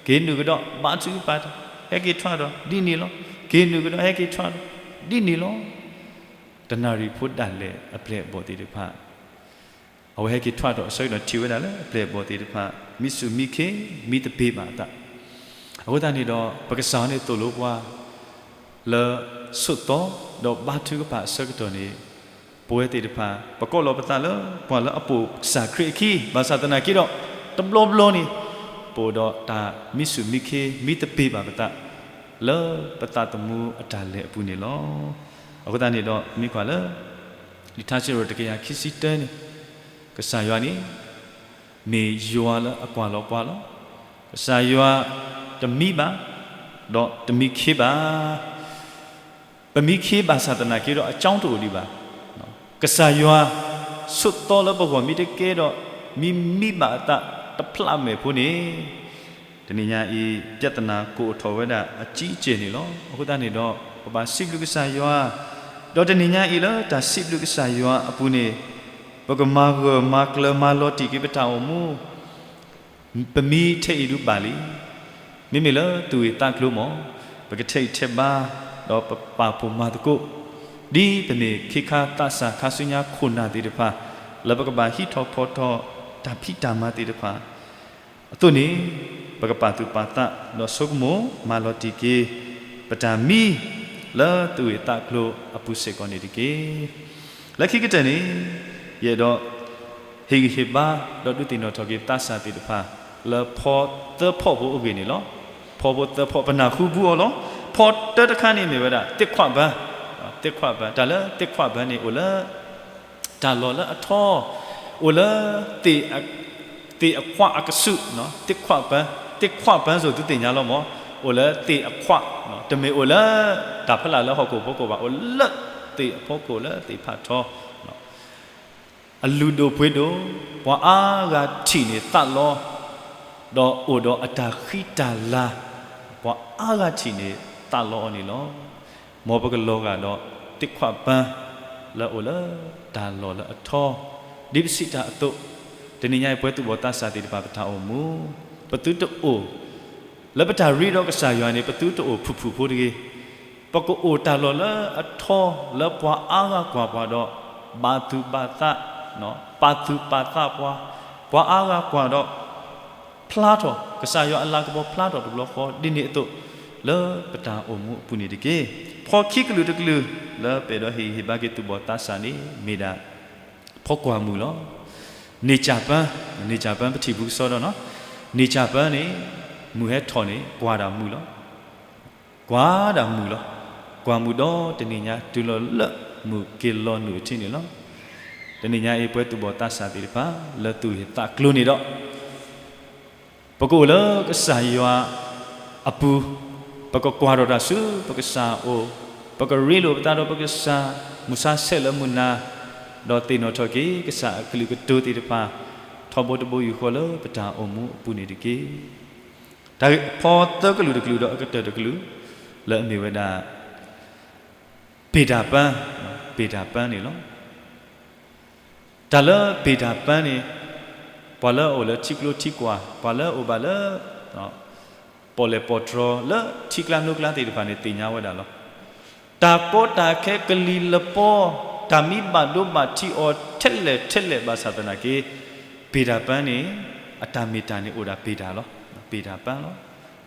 က့ၤနုာ်ကဒီး ဘါထုကဖၣ်တၢ်, ဟဲက့ၤထွဲဒီး ဒ်န့ၣ်လီၤ, က့ၤနုာ်ကဒီး ဟဲက့ၤထွဲဒီး ဒ်န့ၣ်လီၤ. တနၣ်ရံၣ်ဖိဒၣ်လဲာ်အပျဲၢ်အဘီၣ်သ့ၣ်တဖၣ် အဝဲဟဲက့ၤထွဲဒီးအဆၢကတီၢ် ထံၣ်ဝဲဒၣ်လၢအပျဲၢ်အဘီၣ်သ့ၣ်တဖၣ် မံဆူၣ်မံခ့ မံသပ့ၤဘၣ်အသး, အဃိသတးန့ၣ်ဒီး ပကစၢ်န့ၣ်သိၣ်လိပှၤ လၢဆိးသီ ဒီးဘါထုကဖၣ်အဆၢကတီၢ်န့ၣ်, ပဝဲသ့ၣ်တဖၣ် ပကိးလီၤပသးလၢ ပှၤလၢအပိာ်ကစၢ်ခရံာ်အခံ, ဘၣ်ဆၣ်သနာ်က့ဒီး တဘျီဘျီန့ၣ် ပအိၣ်ဒီးတၢ်မံဆူၣ်မံခ့ မံသပ့ၤဘၣ်ပသး လၢပသးသမူအတၢ်လဲၤအပူၤန့ၣ်လီၤ. အဃိသတးန့ၣ်ဒီး မ့ၢ်ကွၢ်လၢ လံာ်ထါစံးထီၣ်ပတြၢၤတကယၤခံဆံတၢန့ၣ်, ကစၢ်ယွၤန့ၣ် မ့ၢ်ယွၤလၢအကွၢ်လီၤပှၤလီၤ. ကစၢ်ယွၤတမံဘၣ်, ဒီးတမံခ့ဘၣ်. ပမံခ့ဘၣ်ဆၣ်သနာ်က့ဒီး အကၠီတအိၣ်ဒံးဘၣ်. ကစၢ်ယွၤဆိးသီလၢပဂီၢ် မ့ၢ်တကဲဒီး မံမံဘၣ်အသးတဖျးမဲာ်ဖိန့ၣ်, တနံၤညါအံၤ ပြဿနာကအိၣ်ထီၣ်ဝဲဒၣ်အကံအကဲန့ၣ်လီၤ. အဃိသတးန့ၣ်ဒီး ပဘၣ်စံးဘျုးကစၢ်ယွၤ, ဒီးတနံၤညါအံၤလၢတၢ်စံးဘျုးကစၢ်ယွၤအပူၤန့ၣ်, ပကမၤဂၢၢ်မၤကျၢၤမၤလီၤတံၢ်က့ၤပတၢ်အိၣ်မူ ပမံထဲအံၤဒုးဘၣ်လံ. မ့မ့ၢ်လၢသူၣ်ဂ့ၢ်သးကျိၤမး, ပကထဲးဂံၢ်ထဲးဘါ, ဒီးပပာ်ဖှိၣ်မၤသကိး, ဒ်ပမ့ၢ်ခ့ခါသးစၢ်ခါဆူညါခိၣ်နၢ်သ့ၣ်တဖၣ်, လၢပကဘၣ်ဟံးထီၣ်ဖီၣ်ထီၣ်တၢ်ဖံးတၢ်မၤသ့ၣ်တဖၣ် အသိးန့ၣ်, ပကပာ်သူၣ်ပာ်သး ဒီးဆိကမိၣ်မၤလီၤတံၢ်က့ၤ ပတၢ်မံ လၢသူၣ်ဂ့ၢ်သးကျိၤအပူၤစ့ၢ်ကီးန့ၣ်တက့ၢ်. လၢခံကတၢၢ်န့ၣ်, ယအဲၣ်ဒိး ဟ့ၣ်ဂံၢ်ဟ့ၣ်ဘါ ဒီးဒုးသ့ၣ်နီၣ်ထီၣ်က့ၤသးစၢ်သ့ၣ်တဖၣ် လၢဖီသၢဖီၣ်ဖိအဂ့ၢ်န့ၣ်လီၤ. ဖီဖိသၢဖီၣ် ပနၢ်ဟူဘူးအီၤလီၤ. ဖီတၢတခါန့ၣ်မ့ၢ်ဝဲဒၣ် သ့ၣ်ခွးပၢ, သ့ၣ်ခွးပၢ, တၢ်လၢသ့ၣ်ခွးပၢန့ၣ်အိၣ်လၢ တၢ်လီၢ်လၢအထီ, အိၣ်လၢ သ့ၣ်အခွးအကဆူး, သ့ၣ်ခွးပၢ, သ့ၣ်ခွးပၢစိၤသုသ့ၣ်ညါလီၤမး, အိၣ်လၢသ့ၣ်အခွး, တမ့ၢ်အိၣ်လၢ တၢ်ဖီလာ်လၢဟီၣ်ခိၣ်ဖီခိၣ်ဘၣ်, အိၣ်လၢသ့ၣ်အဖီခိၣ်လၢသ့ၣ်ဖးထီ အလုၢ်ဒိၣ်ပှ့ၤဒိၣ်, ပှၤအါဂၤထံၣ်န့ၢ်သးလီ, ဒီးအိၣ်ဒီးအတၢ်ဃံတၢ်လၤ, ပှၤအါဂၤထံၣ်န့ၢ်သးလီအီၤန့ၣ်လီၤ. မ်ပကလီၤဂာ်ဒီးသ့ၣ်ခွးပၢ, လၢအအိၣ်လၢတၢ်လီၢ်လၢအထီ, ဒ်ပစံးတၢ်အသိး, တနံၤညါအံၤပဝဲသူၣ်ဘီၣ်သးစၢ်သ့ၣ်တဖၣ်ပတၢ်အိၣ်မူ, ပသုတအိၣ် လၢပတၢ်ရ့ဒီးကစၢ်ယွၤန့ၣ် ပသုတအိၣ်ဖုၣ်ဖုၣ်ဖိတဂ့ၤ. ပကအိၣ်တၢ်လီၢ်လၢအထီ လၢပှၤအါဂၤကွၢ်ပှၤဒီး ဘၣ်သူၣ်ဘၣ်သး, ပာ်သူၣ်ပာ်သးပှၤ, ပှၤအါဂၤကွၢ်ဒီး ဖျါထီၣ် ကစၢ်ယွၤအလၤကပီၤဖျါထီၣ်တဘျီဃီ ဒ်န့ၣ်အသိး လၢပတၢ်အိၣ်မူအပူၤန့ၣ်တက့ၢ်. ဖီခံကလုာ်တကလုာ် လၢပအဲၣ်ဒိးဟ့ၣ်ဂံၢ်ဟ့ၣ်ဘါက့ၤသူၣ်ဘီၣ်သးစၢ်န့ၣ် မ့ၢ်ဒၣ် ဖီကွၢ်မုၢ်လီၤ. န့ၢ်ကၠၢ်ပၢ, န့ၢ်ကၠၢ်ပၢပထံၣ်ပူၤကစီဒီနီၤ, န့ၢ်ကၠၢ်ပၢန့ၣ် မုၢ်ဟဲထီၣ်န့ၣ် ကွၢ်ဒၣ်မုၢ်လီၤ. ကွၢ်ဒၣ်မုၢ်လီၤ. ကွၢ်မုၢ်ဒီးတနံၤညါ တုၤလီၤလၢမုၢ်က့ၤလီၤနုာ်အထံးန့ၣ်လီၤ. တနံၤညါအံၤ ပဝဲသူၣ်ဘီၣ်သးစၢ်သ့ၣ်တဖၣ် လၢသူၣ်ဟ့ၣ်သးကျိၤန့ၣ်ဒီး ပကအိၣ်လၢကစၢ်ယွၤအပူၤ, ပကကွၢ်ထီၣ်တၢ်ဆူပကစၢ်အအိၣ်, ပကရ့လိာ်ပသးဒီးပကစၢ်, မုၢ်ဆါဆဲးလၢမုၢ်နၤ, ဒီးသ့ၣ်နီၣ်ထီၣ်က့ၤကစၢ်အကလုၢ်ကတိၤသ့ၣ်တဖၣ် ထီဘိတဘိယူၢ်ဃီလၢပတၢ်အိၣ်မူအပူၤန့ၣ်တက့ၢ်. တၢ်ဖီသၢကလုာ်တကလုာ်ဒီးအကတၢၢ်တကလုာ် လၢအမ့ၢ်ဝဲဒၣ် ဘ့ၣ်တၢ်ပၢ, ဘ့ၣ်တၢ်ပၢန့ၣ်လီၤ. တၢ်လၢဘ့ၣ်တၢ်ပၢန့ၣ် ပှၤလၢအအိၣ်လၢထံကျိထံကွာ်, ပှၤလၢအအိၣ်ဘၣ်လၢ ပီၣ်လဲၣ်ပီၣ်တြီၤလၢထံကျါနိကျါသ့ၣ်တဖၣ်န့ၣ် သ့ၣ်ညါဝဲဒၣ်လီၤ. တၢ်ကီတၢ်ခဲကလံၤလပီ, တၢ်မံဘၣ်ဒိဘၣ်ထံးအီၤထဲလဲၣ်ထဲလဲၣ်ဘၣ်ဆၣ်သနာ်က့ ဘ့ၣ်တၢ်ပၢန့ၣ် အတၢ်မ့ၢ်တၢ်န့ၣ်အိၣ်ဒၣ်ဘ့ၣ်တၢ်လီၤ. ဘ့ၣ်တၢ်ပၢလီၤ.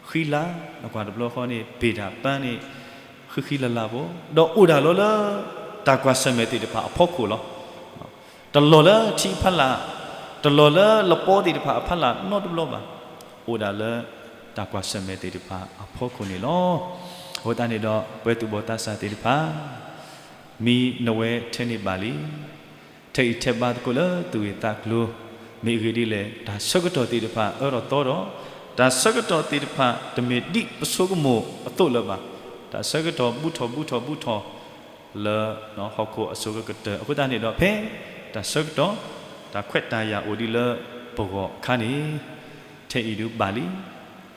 ဃံလၤ, နကွၢ်တဘျီဃီန့ၣ် ဘ့ၣ်တၢ်ပၢန့ၣ် ဃံဃံလၤလၤဖိ, ဒီးအိၣ်ဒၣ်လီၤလၢ တၢ်ကွၢ်ဆၢၣ်မဲာ်သ့ၣ်တဖၣ်အဖီခိၣ်လီၤ. တလီၤလၢထံဖီလာ်, တလီၤလၢလပီသ့ၣ်တဖၣ်အဖီလာ်နီတဘျီဘၣ်. အိၣ်ဒၣ်လၢတၢ်ကွၢ်ဆၢၣ်မဲာ်သ့ၣ်တဖၣ်အဖီခိၣ်န့ၣ်လီၤ. အဃိသတးန့ၣ်ဒီး ပဝဲသူၣ်ဘီၣ်သးစၢ်သ့ၣ်တဖၣ် မ့ၢ်နဝဲထဲန့ၣ်ဘၣ်လံ. ထဲအံၤထဲဘါသကိးလၢသူၣ်ဂ့ၢ်သးကျိၤ, မ့ၢ်အဂ့ၢ်ဒ်လဲၣ်, တၢ်ဆၢကတီၢ်သ့ၣ်တဖၣ်အၢထီၣ်သီထီၣ်, တၢ်ဆၢကတီၢ်သ့ၣ်တဖၣ်တမ့ၢ်ဒ်ပဆိကမိၣ်အသိးလၢၤဘၣ်. တၢ်ဆၢကတီၢ်ဘူးထီၣ်ဘူးထီၣ်ဘူးထီၣ် လၢဟီၣ်ခိၣ်အစိၤကကတၢၢ် အဃိသတးန့ၣ်ဒီး ဖဲတၢ်ဆၢကတီၢ် တၢ်ခွဲးတၢ်ယာ်အိၣ်ဒ်လၢပဂီၢ်အခါန့ၣ် ထဲအံၤဒုးဘၣ်လံ.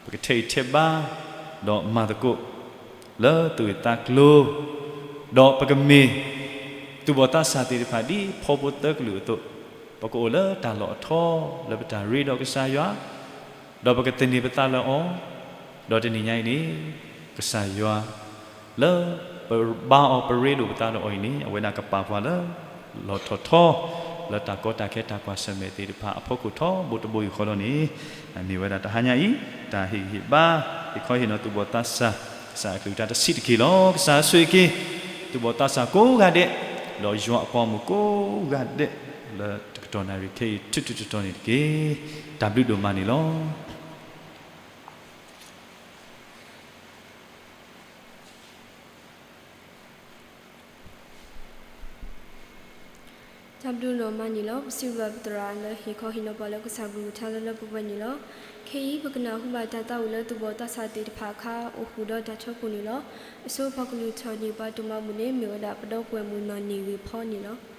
ပကထဲအံၤထဲဘါ ဒီးမၤသကိး လၢသူၣ်ဂ့ၢ်သးကျိၤ, ဒီးပကမ့ၢ် သူၣ်ဘီၣ်သးစၢ်သ့ၣ်တဖၣ်ဒ်ဖီဖိသၢကလုာ်အသိး, ပကအိၣ်လၢတၢ်လီၢ်အထီ လၢပတၢ်ရ့ဒီးကစၢ်ယွၤ, ဒီးပကသန့ၤပသးလၢအီၤ, ဒီးတနံၤညါအံၤန့ၣ် ကစၢ်ယွၤ လၢပဘါအီၤပရ့လိာ်ပသးဒီးအီၤအံၤန့ၣ် အဝဲဒၣ်ကပာ်ပှၤလၢ လီၢ်ထီၣ်ထီ လၢတၢ်ကီတၢ်ခဲတၢ်ကွၢ်ဆၢၣ်မဲာ်သ့ၣ်တဖၣ်အဖီခိၣ်ထီဘိတဘိယူၣ်ဃီလီၤန့ၣ်, မ့ၢ်ဝဲဒၣ်တဟါညါအံၤ တၢ်ဟ့ၣ်ဂံၢ်ဟ့ၣ်ဘါ ဟ့ၣ်ခီဟ့ၣ်နီၤသူၣ်ဘီၣ်သးစၢ် ကစၢ်အကလုၢ်ကထါတဆံးတက့ၢ်လီၤ. ကစၢ်ဆိၣ်ဂ့ၤက့ၤ သူၣ်ဘီၣ်သးစၢ်ကိးဂၤဒဲး, ဒီးယွၤအပှၤဂီၢ်မုၢ်ကိးဂၤဒဲး လၢတကတီၢ်နၣ်ရံၣ်ခဲအံၤ ထူးထူးတီၤတီၤန့ၣ်တက့ၢ်. တၢ်ဘျုးဒိၣ်မးန့ၣ်လီၤ. တၢ်ဘျုးဒိၣ်မးန့ၣ်လီၤ. ပစံးဘျုးပသရၣ်လၢဟ့ၣ်ခီဟ့ၣ်နီၤပှၤလၢကစၢ်ကလုၢ်ကထါလၢလၢပှဲၤပှဲၤန့ၣ်လီၤ. ခဲအံၤပကနၢ်ဟူဘၣ်တၢ်သးဝံၣ်လၢသူၣ်ဘီၣ်သးစၢ်သ့ၣ်တဖၣ်အခါ အိၣ်ဃုာ်ဒီးတၢ်ထၢဖှိၣ်န့ၣ်လီၤ. အဆိပှၤကလုၢ်ထီၣ်န့ၢ်ပှၤဒိၣ်မးအပူၤန့ၣ် မ့ၢ်ဝဲဒၣ်ပဒီပုၢ်ဝဲၢ်မုၣ်နီၢ်န့ၢ်ဂ့ၤဖီန့ၣ်လီၤ.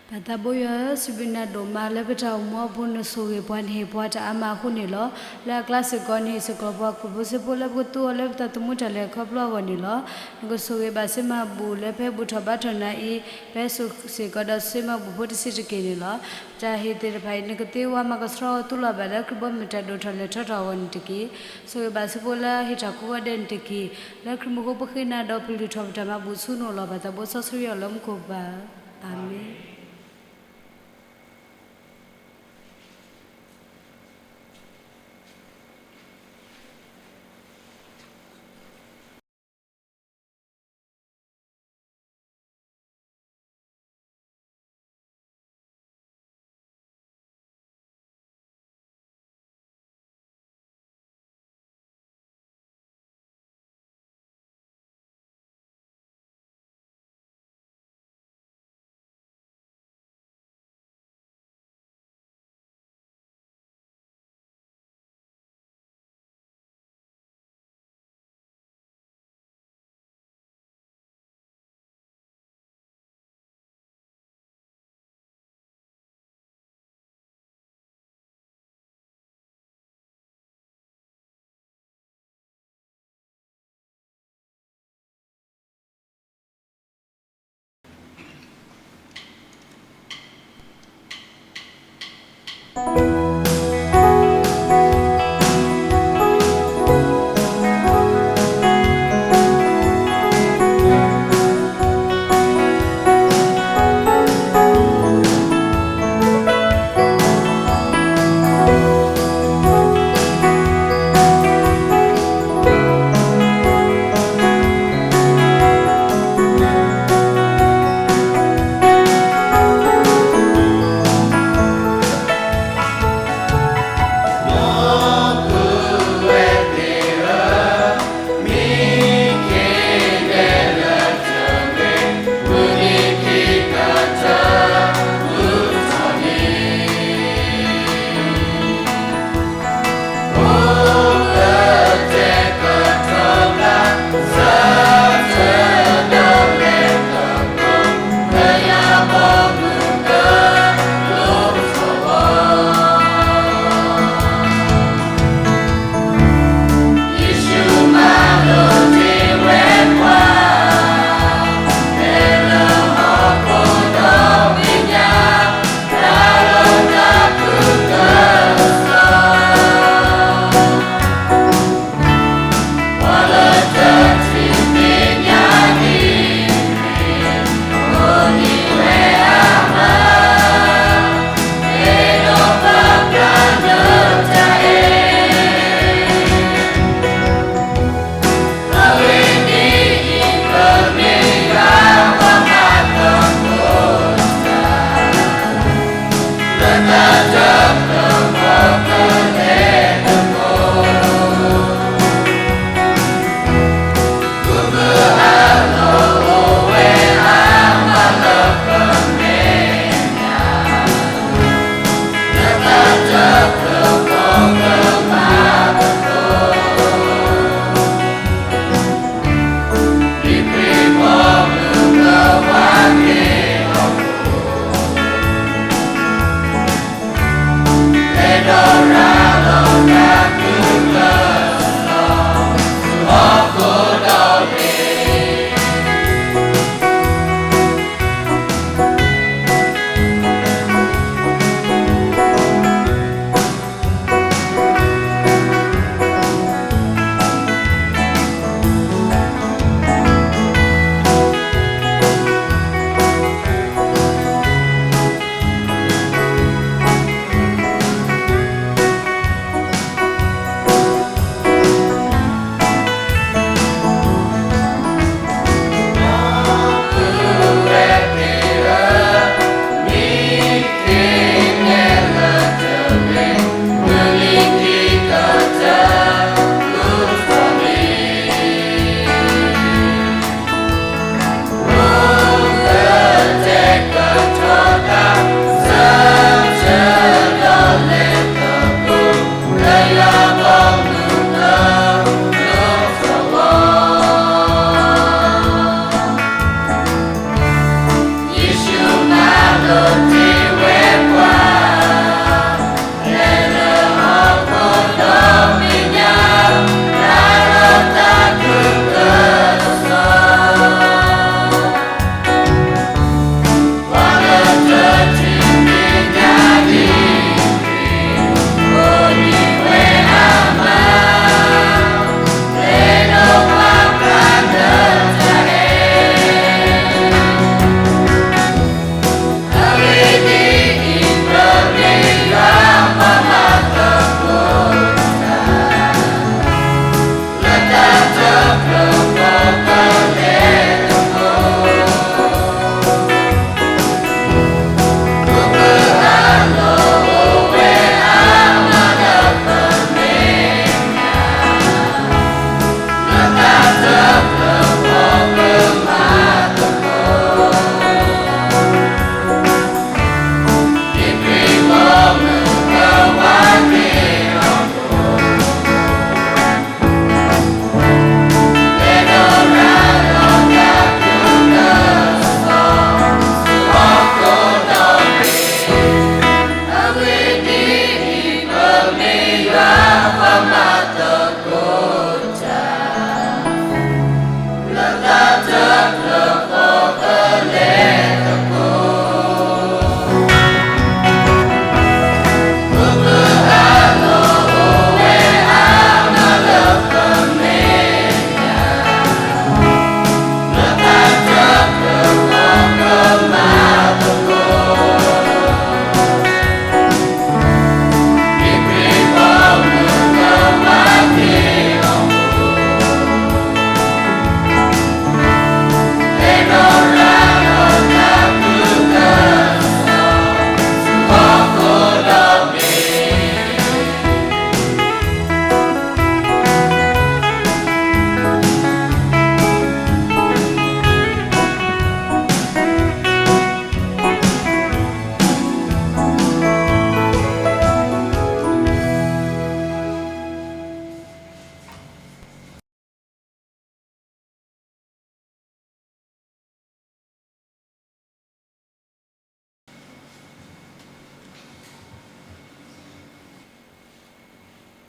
ပၢ်သးဘိယွၤဧၢ, စံးဘျုးနၤဒိၣ်မးလၢပတၢ်အိၣ်မူအပူၤ နဆိၣ်ဂ့ၤပှၤ နဟ့ၣ်ပှၤတၢ်အါမးအဃိန့ၣ်လီၤ. လၢအကျါစ့ၢ်ကီး နဟ့ၣ်စ့ၢ်ကီးပှၤခရံာ်ဖိစ့ဖိ လၢပကသူအီၤလၢပသးသမူတၢ်လဲၤခီဖျိအဂီၢ်န့ၣ်လီၤ. နကဆိၣ်ဂ့ၤဘၣ်စ့မးဘူၣ် လၢဖဲဘူၣ်ထီၣ်ဘါထီၣ်နၤအံၤ, ဖဲစိၤစ့ၢ်ကီးဒီးစ့မးဘူၣ်ဖိတဆံးတက့ၢ်န့ၣ်လီၤ. ပတၢ်ဟ့ၣ်သ့ၣ်တဖၣ်အံၤ နကသ့ဝါမၤကဆှီအီၤသူလီၤဘၣ်လၢခရံာ်ဘီမုၢ်တၢ်ဒိၣ်ထီၣ်လဲၤထီထီၣ်အဂီၢ်န့ၣ်တက့ၢ်. ဆိၣ်ဂ့ၤဘၣ်စ့ဖိလၢဟ့ၣ်တၢ်ကိးဂၤဒဲးန့ၣ်တက့ၢ်. လၢခရံာ်မူခိၣ်ပဃ့နၤဒီးပလုၢ်ထီၣ်ပတၢ်မၤဘူၣ်ဆူနအိၣ်လီၤ. ပၢ်သးဘိစီဆှံယွၤလၢမူခိၣ်ပၢ်, အၤမ့ၣ်.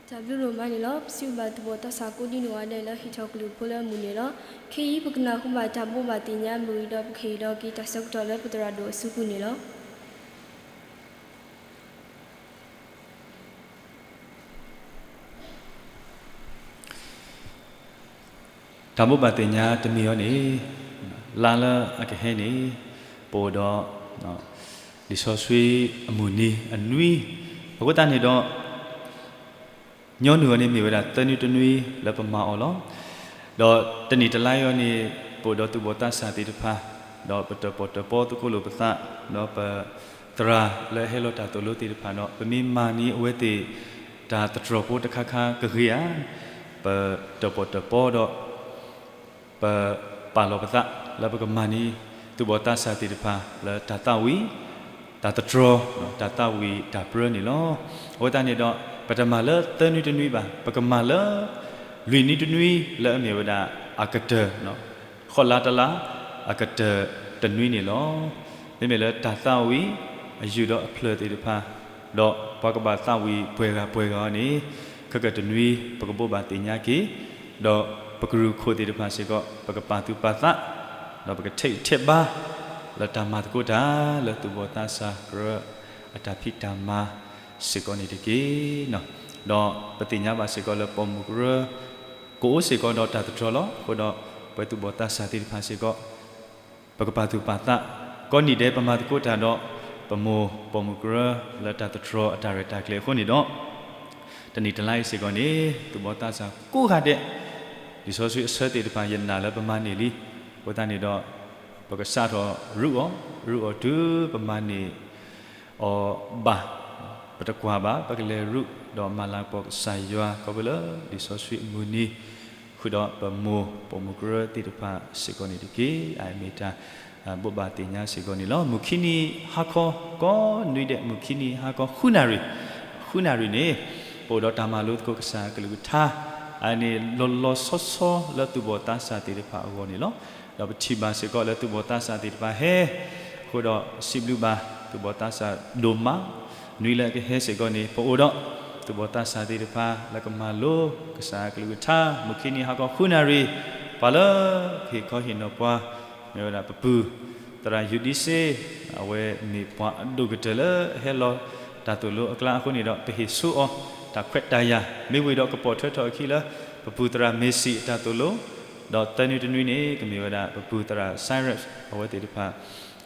တၢ်ဘျုးဒိၣ်မးန့ၣ်လီၤ. ပစံးဘျုးဘၣ်သူၣ်ဘီၣ်သးစၢ်ကိးဒံနီၢ်ဂၤဒဲးလၢဟ့ၣ်ထီၣ်ကလုၢ်ဖိလၢအမုာ်န့ၣ်လီၤ. ခဲအံၤပကနၢ်ဟူဘၣ်တၢ်ဘိးဘၣ်သ့ၣ်ညါအမုာ်အံၤဒီး ပကဟ့ၣ်လီၤက့ၤတၢ်ဆၢကတီၢ်လၢပသရၣ်ဒိၣ်အစုပူၤန့ၣ်လီၤ. တၢ်ဘိးဘၣ်သ့ၣ်ညါတမံၤအံၤန့ၣ် လါလၢအကဟဲန့ၣ် ပအိၣ်ဒီး လံာ်စီဆှံအမုၢ်နံၤအနွံ, အဃိသတးန့ၣ်ဒီး ညီနုၢ်အီၤန့ၣ်မ့ၢ်ဝဲဒၣ်သၢနွံတနွံလၢပမၤအီၤလီၤ. ဒီးတနံၣ်တလါအံၤအီၤန့ၣ် ပအိၣ်ဒီးသူၣ်ဘီၣ်သးစၢ်သ့ၣ်တဖၣ် ဒီးပတၢၣ်ပီၣ်တၢၣ်ပီသကိးလိာ်ပသး ဒီးပသရၣ်လၢအဟဲလီၤတၢ်သိၣ်လိသ့ၣ်တဖၣ်ဒီး ပမ့ၢ်မၤန့ၢ်အဝဲသ့ၣ် တၢ်သတြီၤဖိတခါခါကဂ့ၤဧါ, ပတၢၣ်ပီၣ်တၢၣ်ပီဒီး ပပာ်လီၤပသးလၢပကမၤန့ၢ် သူၣ်ဘီၣ်သးစၢ်သ့ၣ်တဖၣ်လၢတၢ်သးဝံၣ် တၢ်သတြီၤ တၢ်သးဝံၣ်တၢ်ပြၢန့ၣ်လီၤ. အဃိသတးန့ၣ်ဒီး ပတမၤလၢသၢနွံတနွံဘၣ်, ပကမၤလၢ လွံၢ်နွံတနွံလၢအမ့ၢ်ဝဲဒၣ်အကတၢၢ် ဃီးလါတလါ အကတၢၢ်တနွံန့ၣ်လီၤ. မ့မ့ၢ်လၢတၢ်သးဝံၣ်အယုၢ်ဒီးအဖျၢၣ်သ့ၣ်တဖၣ် ဒီးပှၤကဘၣ်သးဝံၣ်ပှဲၤဂၤပှဲၤဂၤအီၤန့ၣ် ခဲကတနွံ ပကဘိးဘၣ်သ့ၣ်ညါက့ၤ ဒီးပကရူၢ်ခိၣ်သ့ၣ်တဖၣ်စ့ၢ်ကီး ပကပာ်သူၣ်ပာ်သး ဒီးပကထဲးထဲးဘါ လၢတၢ်မၤသကိးတၢ်လၢသူၣ်ဘီၣ်သးစၢ်ကရၢအတၢ်ဖံးတၢ်မၤစ့ၢ်ကီးန့ၣ်တက့ၢ်. ဒီးပသ့ၣ်ညါဘၣ်စ့ၢ်ကီးလၢပိာ်မုၣ်ကရၢ ကအိၣ်စ့ၢ်ကီးဒီးတၢ်သတြီၤလီၤ. အဃိဒီးပဝဲသူၣ်ဘီၣ်သးစၢ်သ့ၣ်တဖၣ်စ့ၢ်ကီး ပကပာ်သူၣ်ပာ်သး ကိးနံၤဒဲးပမၤသကိးတၢ်ဒီး ပမိၢ်ပိာ်မုၣ်ကရၢလၢတၢ်သတြီၤအတၢ်ရဲၣ်တၢ်ကျဲၤအဃိန့ၣ်ဒီး တနံၣ်တလါအံၤစ့ၢ်ကီးန့ၣ် သူၣ်ဘီၣ်သးစၢ်ကိးဂၤဒဲး လံာ်စီဆှံအဆၢသ့ၣ်တဖၣ် ယနာ်လၢပမၤန့ၢ်လံ. အဃိသတးန့ၣ်ဒီး ပကစးထီၣ်ရူးအီၤ, ရူးအီၤတုၤပမၤန့ၢ် အီၤဘၣ်, ပတကွၢ်ဘၣ်, ပကလဲၤရူးဒီးမၤလၤကပီၤကစၢ်ယွၤ ခီဖျိလၢလံာ်စီဆှံအမုၢ်နံၤ ဃုာ်ဒီးပမိၢ်ပိာ်မုၣ်ကရၢသ့ၣ်တဖၣ်စ့ၢ်ကီးန့ၣ်တက့ၢ်. အမ့ၢ်တၢ်ဘိးဘၣ်သ့ၣ်ညါစ့ၢ်ကီးန့ၣ်လီၤ. မုၢ်ခံနံၤဟါခီ ကိးနွံဒဲး မုၢ်ခံနံၤဟါခီ ဃုနၣ်ရံၣ်, ဃုနၣ်ရံၣ်န့ၣ် ပအိၣ်ဒီးတၢ်မၤလိသကိးကစၢ်ကလုၢ်ကထါ အန့ၣ်လီၤလီၤဆီဆီလၢသူၣ်ဘီၣ်သးစၢ်သ့ၣ်တဖၣ်အဂီၢ်န့ၣ်လီၤ. ဒီးပထံၣ်ဘၣ်စ့ၢ်ကီးလၢသူၣ်ဘီၣ်သးစၢ်သ့ၣ်တဖၣ်ဟဲ အဃိဒီးစံးဘျုးဘၣ်သူၣ်ဘီၣ်သးစၢ်ဒိၣ်မး နွံလၢအကဟဲစ့ၢ်ကီးန့ၣ် ပအိၣ်ဒီးသူၣ်ဘီၣ်သးစၢ်သ့ၣ်တဖၣ်လၢကမၤလိကစၢ်ကလုၢ်ကထါ မုၢ်ခံနံၤဟါခီ ဃုနၣ်ရံၣ် ပှၤလၢကဟ့ၣ်ခီဟ့ၣ်နီၤပှၤ မ့ၢ်ဝဲဒၣ်ပပုၢ်သရၣ်ယူးဒံစ့ အဝဲမ့ၢ်ပှၤအဒိၣ်ကတၢၢ်လၢဟဲလီၤတၢ်သိၣ်လိအကျါအဃိန့ၣ်ဒီး ပဟ့ၣ်ဆိအီၤ တၢ်ခွဲးတၢ်ယာ် မ့ၢ်ဝံၤဒီးကပိာ်ထွဲထီၣ်အခံလၢ ပပုၢ်သရၣ်မ့ၤစံၣ်အတၢ်သိၣ်လိ ဒီးသၢနွံတနွံန့ၣ် ကမ့ၢ်ဝဲဒၣ်ပပုၢ်သရၣ် Cyrus အဝဲသ့ၣ်တဖၣ်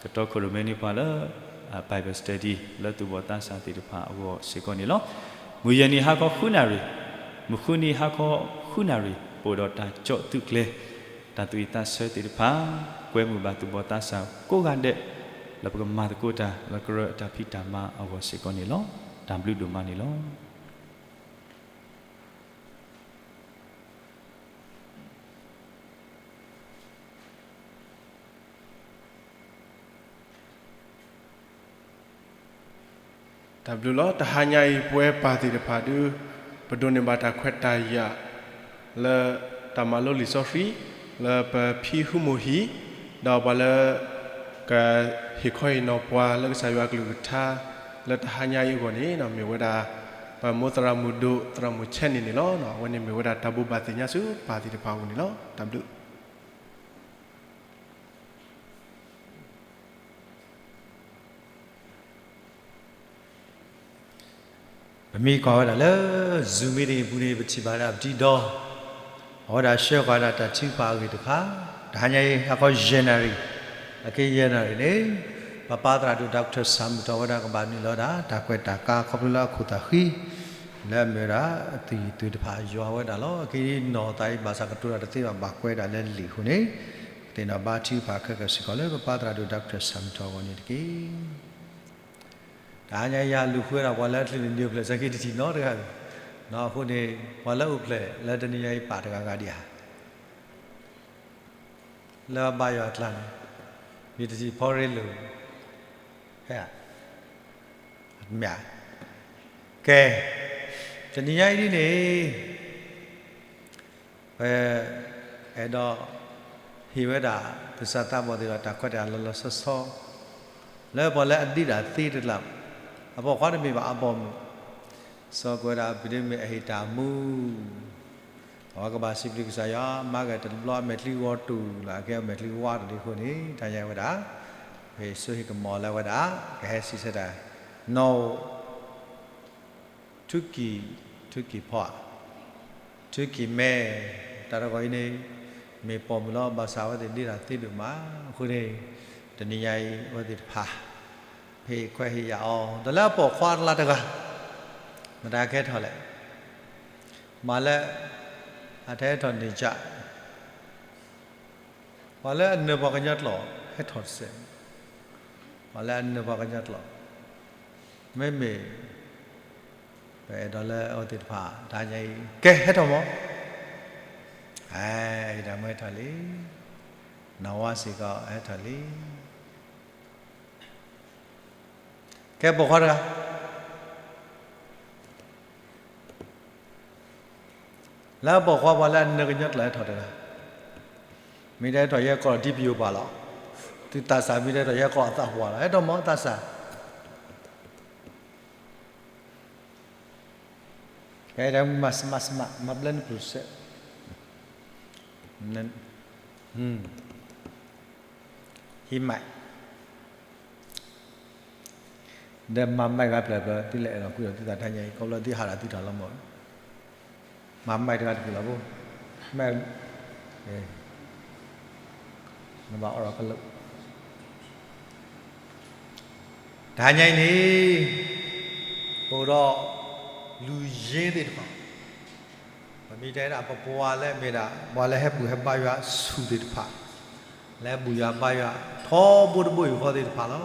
ကတီခိၣ်ရိၣ်မဲန့ၢ်ပှၤလၢ Bible study လၢသူၣ်ဘီၣ်သးစၢ်သ့ၣ်တဖၣ်အဂီၢ်စ့ၢ်ကီးန့ၣ်လီၤ. မုၢ်ယဲၢ်နံၤဟါခီဃုနၣ်ရံၣ်, မုၢ်ဃုနံၤဟါခီဃုနၣ်ရံၣ် ပအိၣ်ဒီးတၢ်ကၠီၣ်သုးကျဲၤ တၢ်သူၣ်ဝံၣ်သးဆၢသ့ၣ်တဖၣ် ကွဲမုာ်ဘၣ်သူၣ်ဘီၣ်သးစၢ်ကိးဂၤဒဲး လၢပကမၤသကိးတၢ်လၢကရၢအတၢ်ဖံးတၢ်မၤအဂီၢ်စ့ၢ်ကီးန့ၣ်လီၤ. တၢ်ဘျုးဒိၣ်မးန့ၣ်လီၤ. တၢ်ဘျုးလီၤ. တဟါညါအံၤ ပဝဲပၢ်သ့ၣ်တဖၣ်ဒုး ပဒိးန့ၢ်ဘၣ်တၢ်ခွဲးတၢ်ယာ် လၢတၢ်မၤလိလံာ်စီဆှံ လၢပဖံဟုမိၢ်ဟံၣ် ဒီးပှၤလၢ ကဟ့ၣ်ခီဟ့ၣ်နီၤပှၤလၢကစၢ်ယွၤအကလုၢ်ကထါ လၢတဟါညါအံၤအဂီၢ်န့ၣ် မ့ၢ်ဝဲဒၣ် ပမိၢ်သရၣ်မုၣ်ဒိၣ် သရၣ်မုၣ်ဆဲန့ၣ်န့ၣ်လီၤ. အဝဲန့ၣ်မ့ၢ်ဝဲဒၣ်တၢ်ဘိးဘၣ်သ့ၣ်ညါဆူပၢ်သ့ၣ်တဖၣ်အအိၣ်န့ၣ်လီၤ. တၢ်ဘျုး ပမ့ၢ်ကွၢ်ဝဲဒၣ်လၢ Zoom meeting အပူၤန့ၣ် ပထံၣ်ဘၣ်ဒၣ်ပတံၤဒီး အဝဲဒၣ်ဆှၢကွၢ်ဒၣ်တၢ်ထုကဖၣ်အဂ့ၢ်တခါ, တဟါညါအံၤ ဟါခီယဲၢ်နၣ်ရံၣ်, အက့ယဲၢ်နၣ်ရံၣ်န့ၣ် ပပၢ်သရၣ်ဒိၣ် Doctor ဆၣ်မုၢ်ထီၣ်ဝဲဒၣ်ကဘၣ်နုာ်လီၤဒၣ် တၢ်ကွဲးတၢ်ကါခီဖျိလၢအခိၣ်သးဃံ လၢအမ့ၢ်ဝဲဒၣ် အသွံၣ်အသးတဖၣ်ယွၤဝဲဒၣ်လီၤ. အက့နီၢ်သးအံၤ ဘၣ်ဆၣ်ကတိၤတၢ်တသ့ဘၣ် ဘၣ်ကွဲးဒၣ်လၢလံာ်အဃိန့ၣ် သ့ၣ်နီၣ်ဘါထုကဖၣ်ခဲကၢၢ်စ့ၢ်ကီးလၢပပၢ်သရၣ်ဒိၣ် Doctor ဆၣ်မုၢ်ထီၣ်အဂီၢ်န့ၣ်တက့ၢ်. တဟါညါအံၤ ယလူၤဃုဝဲဒၣ်ပှၤလၢအချုးန့ၢ် new place စဲက့တထံၣ်နီတဂၤ, အဃိန့ၣ် ပှၤလၢအိၣ်ဖျဲၣ်လၢတနံၤညါအံၤပာ်တဂၤဂၤဒံးဧါ, လၢအဘါယွၤအကျါန့ၣ် မ့ၢ်တထံၣ်ဖီရ့လိာ်, ဟဲ, မ့ၢ်, ကဲ, တနံၤညါအံၤဒ်န့ၣ် ပအဲၣ်ဒိး ဟ့ၣ်ဝဲဒၣ် သူၣ်စၢ်သးဘီၣ်သ့ၣ်တဖၣ် တၢ်ခွဲးတၢ်ယာ်လီၤလီၤဆီဆီ လၢပှၤလၢအဒ့တၢ်သ့တကျါ, အပိာ်ခွါတမ့ၢ်ဘၣ် အပိာ်မုၣ်, စီၤကဝဲဒၣ်အပူၤဒ်မ့ၢ်အဟ့ၣ်တၢ်မူ, အဝဲကဘၣ်စံးဘျုးကစၢ်ယွၤ မၤကတဘျီအမဲာ်ချံဂီၤတူာ်လၢအကဲအမဲာ်ချံဝါတဒုအဃိန့ၣ် တၢ်ညါဝဲဒၣ် ပဟ့ၣ်စိဟ့ၣ်ကမီၤလၢဝဲဒၣ် ကဟဲစံးဆၢတၢ် နီၣ် ထုကံၢ်, ထုကံၢ်ဖီဧါ, ထုကံၢ်မဲ, တၢ်တဂီၤအံၤန့ၣ် မ့ၢ်ပိာ်မုၣ်လီၤ ဘၣ်ဆၣ်အဝဲသ့ၣ်ဒ့တၢ်သ့ဒိၣ်မးအဃိန့ၣ် တနံၤညါအံၤ အဝဲသ့ၣ်တဖၣ် ဟ့ၣ်ခွဲးဟ့ၣ်ယာ်အီၤ ဒီးလၢအပိာ်ခွါတလါတဂၤ မတၤကဟဲထီၣ်လဲၣ်, မၤလၢ အတၢ်ဟဲထီၣ်န့ၢ်ကၠၢ် ပှၤလၢအနၢၤပှၤကညီကျိာ် ဟဲထီၣ်တစဲး, ပှၤလၢအနၢၤပှၤကညီကျိာ်, မ့မ့ၢ် ပအဲၣ်ဒိးလၢအဝဲသ့ၣ်တဖၣ် တဟါညါအံၤ ကဲဟဲထီၣ်မး, အဲ ယတၢ်မူဟဲထီၣ်လံ, နီၢ်ဝါစ့ၢ်ကီးဟဲထီၣ်လံ, ကဲပိာ်ခွါတဂၤ လၢအပိာ်ခွါပှၤလၢအနၢၤကညီကျိာ်ဟဲထီၣ်တဂၤ, မ့ၢ်တဟဲထီၣ်ယဲကီၢ်ဒံပယိၤပၤလီၤ, သုသးစၢ်မ့ၢ်တဟဲထီၣ် ယဲကီၢ်အသးပှၢ်လီၤ, ဟဲထီၣ်မးသးစၢ်, ကဲမၤစမးစမး မၤဘျၢနပူၤစဲး, ဟံးမး ဒီးမၤမးဂၤဖျၢၣ်ဖျၢၣ် သုလဲၤအဲၣ်လီၤကွံာ်ဒီး သုသးတဟါညါအံၤ ခီဖျိသုဟးဒီးသုတၢ်လီၤမး, မၤမးတဂၤတက့ၢ်လီၤဘိ, မ့ၢ် နဘၣ်အိးထီၣ်ကလုာ်, တဟါညါအံၤန့ၣ် ပအိၣ်ဒီး လူၤယ့သ့ၣ်တဖၣ် ပမ့ၢ်တဲဒၣ် ပပှၤလၢအမ့ၢ်ဒၣ် ပှၤလၢဟဲဘူၣ်ဟဲဘါယွၤဆူၣ်သ့ၣ်တဖၣ်, လၢဟဲဘူၣ်ယွၤဘါယွၤ ထီဘိတဘိယူၢ်ဃီသ့ၣ်တဖၣ်လီၤ.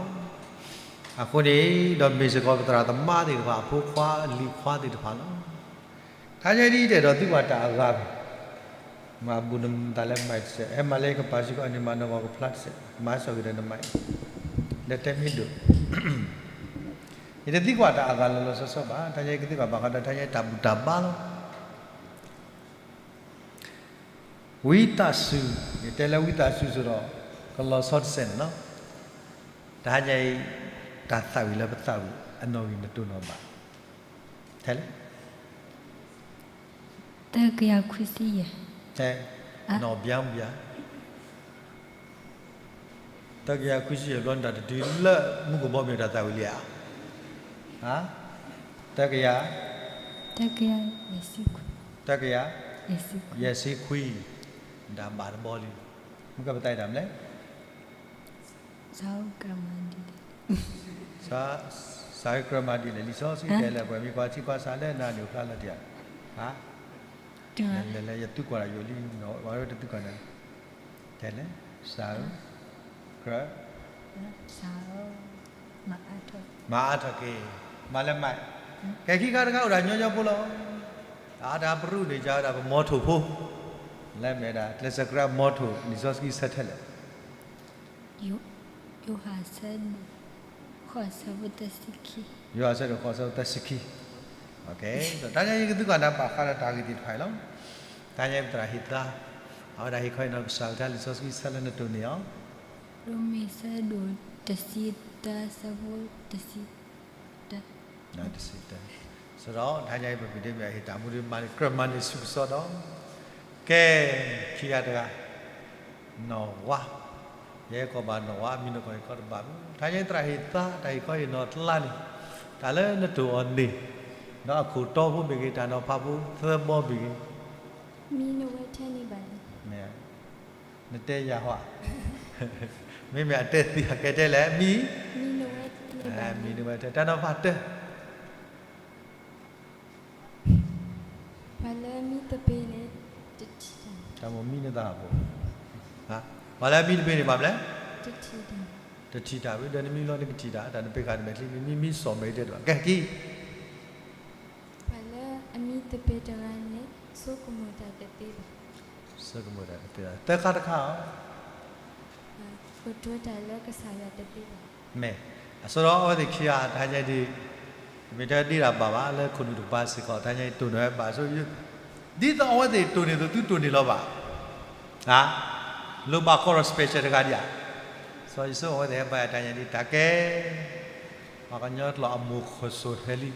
အဃိန့ၣ် ဒီးမ့ၢ်စ့ၢ်ကီးပသရၣ်သမါသ့ၣ်တဖၣ် အဖိခွါအလံၤခွါသ့ၣ်တဖၣ်လီၤ. တဟါညါအံၤဒ်တဲဒီးသုကွၢ်တၢ်အဂၤန့ၣ် မၤဘူၣ်နတၢ်လၢမၤတစဲး, ဟဲမၤလၢယကပၤစ့ၢ်ကီးန့ၣ် မၤနီၢ်ဂီၤကဖျါတစဲး, မၤစ့ၢ်ကီးဒီးနမၤအံၤ, ဒီးတဲမ့ၢ်ဒိၣ် ယတသံကွၢ်တၢ်အဂၤလီၤလီၤဆီဆီဘၣ်, တဟါညါအံၤကသံကွၢ်ဘၣ်ဃးဒီး တဟါညါအံၤတၢ်ဘူၣ်တၢ်ဘါလီၤ. ဝံသးစူၤ, ယတဲလၢဝံသးစူၤဆိဒီး ကလီၤဆီတစဲးန့ၣ်လီၤ. တဟါညါအံၤ တၢ်သးဝံၣ်လၢပသးဝံၣ် အနီၣ်ဂံၢ်နတိၢ်နီၣ်ဘၣ် ထဲလဲၣ် သၢကယၤခွံဆံယဲၢ်, နီၣ်ဘၠါဘၠါ သၢကယၤခွံဆံယဲၢ်ဘျီ နတၢ်တတုၤလၢမူကဘီမ့ၢ်တၢ်သးဝံၣ်လံဧါ, သၢကယၤ, သၢကယၤ, သၢကယၤ, ယဲၢ်ဆံခွံ, ဒၣ်ဘၣ်တဘီလံ, မ့ၢ်ကပသးတၢ်မလဲၣ် စးဧၢ ကြၢးမၤဒ်လဲၣ်, လံာ်စီဆှံတဲလၢ ပှၤမ့ၢ်ကွၢ်ထံကွၢ်ဆးလၢနၤန့ၣ် အိၣ်ဖျါလီၤတံၢ်ဧါ, လဲၤလဲၤ ယသူကွၢ်တၢ်ယိာ်လံ, ဝဲတသူကွၢ်နၤ, တဲလဲၣ်, စးဧၢ, ကြၢး, မၤအါထီၣ်က့ၤ, မၤလၢမး, ကဲခံခါတခါအိၣ်ဒၣ်ညီညီဖိလီၤ, အတၢ်ပရူၣ်န့ၣ် ကဝဲဒၣ်ပမီထိၣ်ဖိ, လၢမ့ၢ်ဒၣ် ကျဲးစၢးကြၢးမီထိၣ် လံာ်စီဆှံဆၢထဲလဲၣ် ယိၤဟၣ်ဆၢဒိၣ်ဃိးဆၢဖိသၢဆံခံ, ယိၤဟၣ်ဆၢဒိၣ်ဃိးဆၢဖိသၢဆံခံ, တဟါညါအံၤကသံကွၢ်နၤဘၣ်ဃးဒီးတၢ်ဂ့ၢ်သ့ၣ်တဖၣ်အံၤလီၤ. တဟါညါအံၤပသရၣ်ဟ့ၣ်သါ, အဝဲဒၣ်ဟ့ၣ်ခီဟ့ၣ်နီၤကစၢ်အကလုၢ်ကထါလံာ်စီဆှံဆၢလၢနတိၢ်န့ၢ်အီၤ, ရိမ့ၤဆၢဒိၣ်တဆံတၢဆၢဖိတဆံတၢ တဆံတၢ, ဆိုတော့ တဟါညါအံၤပမ့ၢ်ဒ်မ့ၢ်အဟ့ၣ်တၢ်မူဒ်မၤန့ၢ် ကြၢးမၤန့ၢ်ဆူၣ်ကစီဒီး, ကဲ, ခံဂၤတဂၤ, နီၢ်ဝါ, ယဟဲကိးဘၣ်နီၢ်ဝါ မံၤနီၢ်ကီၢ်ဟ့ၣ်ခီတဘၣ်ဘၣ်, တဟါညါအံၤသရၣ်ဟ့ၣ်သါ တၢ်ဟ့ၣ်ခီဟ့ၣ်နီၤတလါန့ၣ်, တၢ်လၢနတိၢ်အီၤန့ၣ်, ဒီးအခိၣ်တီဖိမ့ၢ်ဂ့ၤ တၢ်နီၤဖးဖိသၢဘီမ့ၢ်ဂ့ၤ, မံနဝဲထဲန့ၣ်ဘၣ်န့ၣ် နတဲယၤဟီ, မ့မ့ၢ်အတဲသ့အကဲတဲလဲၣ်, မံ, မံနဝဲထဲ တၢ်နီၤဖးတၢ, ပှၤလၢမံသပ့ၤန့ၣ် တထံၣ်တၢ်, တၢ်မိၣ်မံနသးဘိ, ပှၤလၢမံသပ့ၤန့ၣ် ဘၣ်မလဲၣ်, တထံၣ်တၢ်, တထံၣ်တၢ်ဝံၤ ဒီးနမံဘျီနကထံၣ်တၢ်, တၢ်နပ့ၤဃာ်နမဲာ်ချံ မံမံမံစီၣ်မဲာ်တဲတဘၣ်, ကဲက့ၤ ပှၤလၢအမံသပ့ၤတဂၤန့ၣ် ဆိကမိၣ်တၢ်တသ့ဘၣ်, ဆိကမိၣ်တၢ်တသ့ဘၣ်, သၢခါတခါဧါ, ကတိၤတၢ်လၢကစၢ်ယွၤတသ့ဘၣ်, မ့ၢ်, အဆိဒီးအဝဲသ့ၣ်ခံဂၤတဟါညါအံၤဒ်, မ့ၢ်တဲဒ့တၢ်ဘၣ်ဘၣ် လၢခိၣ်နူာ်တကပၤစ့ၢ်ကီး တဟါညါအံၤတိၢ်နီၣ်ဝဲဘၣ်ဆိ, ဒ်သိးအဝဲသ့ၣ်တိၢ်န့ၢ်အသိး သုတိၢ်န့ၢ်လီၤဘၣ် လိၣ်ဘၣ်ကီးဒီး special တဂၤဒံးဧါ, စီၤယိၤစိအဝဲသ့ၣ်ဟဲဘါယွၤတဟါညါဒ် တၢ်ကဲ, ပှၤကညီကျိာ်အမိၢ်ခိၣ်စိၤဟဲလံ,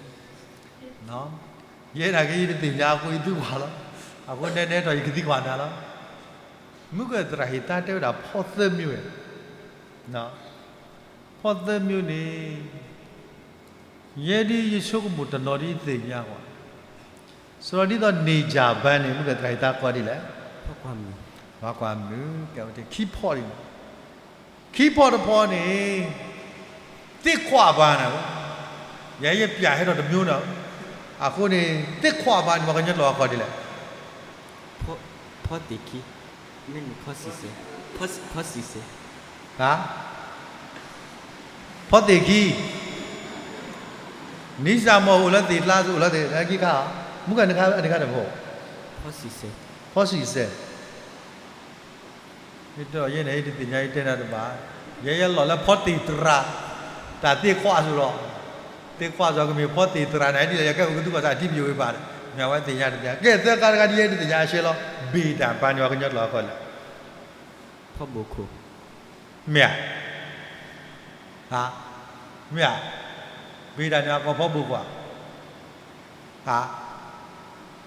ယဲဒၣ်က့ ယတသ့ၣ်ညါအဃိ ယသံကွၢ်လီၤ. အဃိနဲနဲထီၣ် ယကသံကွၢ်နၤလီၤ. မုၢ်ကသရၣ်ဟ့ၣ်သါတဲဝဲဒၣ် ဖီသၢမံၤဝဲ, ဖီသၢမံၤန့ၣ် ယဲဒ်ယဆိကမိၣ်တနီၤဒ်ယသ့ၣ်ညါကွၢ်, စရီဒ်သိးန့ၢ်ကၢ်ဘါန့ၣ် မုၢ်ကသရၣ်ဟ့ၣ်သါကိးဒ်လဲၣ်, ပှၤကွၢ်မုာ်, ကဲဝဲခံဖီဒ်န့ၣ်, ခံဖီတဖီန့ၣ် သ့ၣ်ခွါဘါန့ၣ်, ယဲယပျၢ်ဟဲထီၣ်တမံၤန့ၣ်, အဃိန့ၣ် သ့ၣ်ခွါဘါန့ၣ် ပှၤကညီကျိာ်အကိးဒ်လဲၣ် ဖီသ့ၣ်ခံ, မ့ၢ်န့ၣ်ဖီစံးစဲ, ဖီစံးစဲ, ဟါ, ဖီသ့ၣ်ခံ, နံၣ်စၢ်မီၢ်အိၣ်လၢသ့ၣ်ကျါ အိၣ်လၢသ့ၣ်ခံခါ, မုၢ်ကနခါန့ၣ်ဖိ, ဖီစံးစဲ, ယဲန့ၣ် ယတသ့ၣ်ညါ ယတဲနၤတဘၣ်, ယဲယလီၢ်လၢဖီသ့ၣ်သရၣ်, တၢ်သ့ၣ်ခွါစိၤလီၤ, သ့ၣ်ခွါစိၤကမ့ၢ်ဖီသ့ၣ်သရၣ်န့ၣ် ဒ်လဲၣ် ယကဲပကသူကီၢ်သးထံပယိၤဝံၤဘၣ်, မ့ၢ်အဝဲသ့ၣ်ညါတသ့ၣ်ညါ, ကဲသၢခါတခါဒ်ယဲတသ့ၣ်ညါအရှဲလီၤ, ဘ့ၣ်တၢ်ဘါန့ၣ် ပှၤကညီကျိာ်အကိးလဲၣ် ဖီဘိၣ်ခိၣ်, မ့ၢ်ဧါ, မ့ၢ်ဧါ, ဘ့ၣ်တၢ်န့ၣ်အကိးဖီဘိၣ်ခိၣ်ဧါ,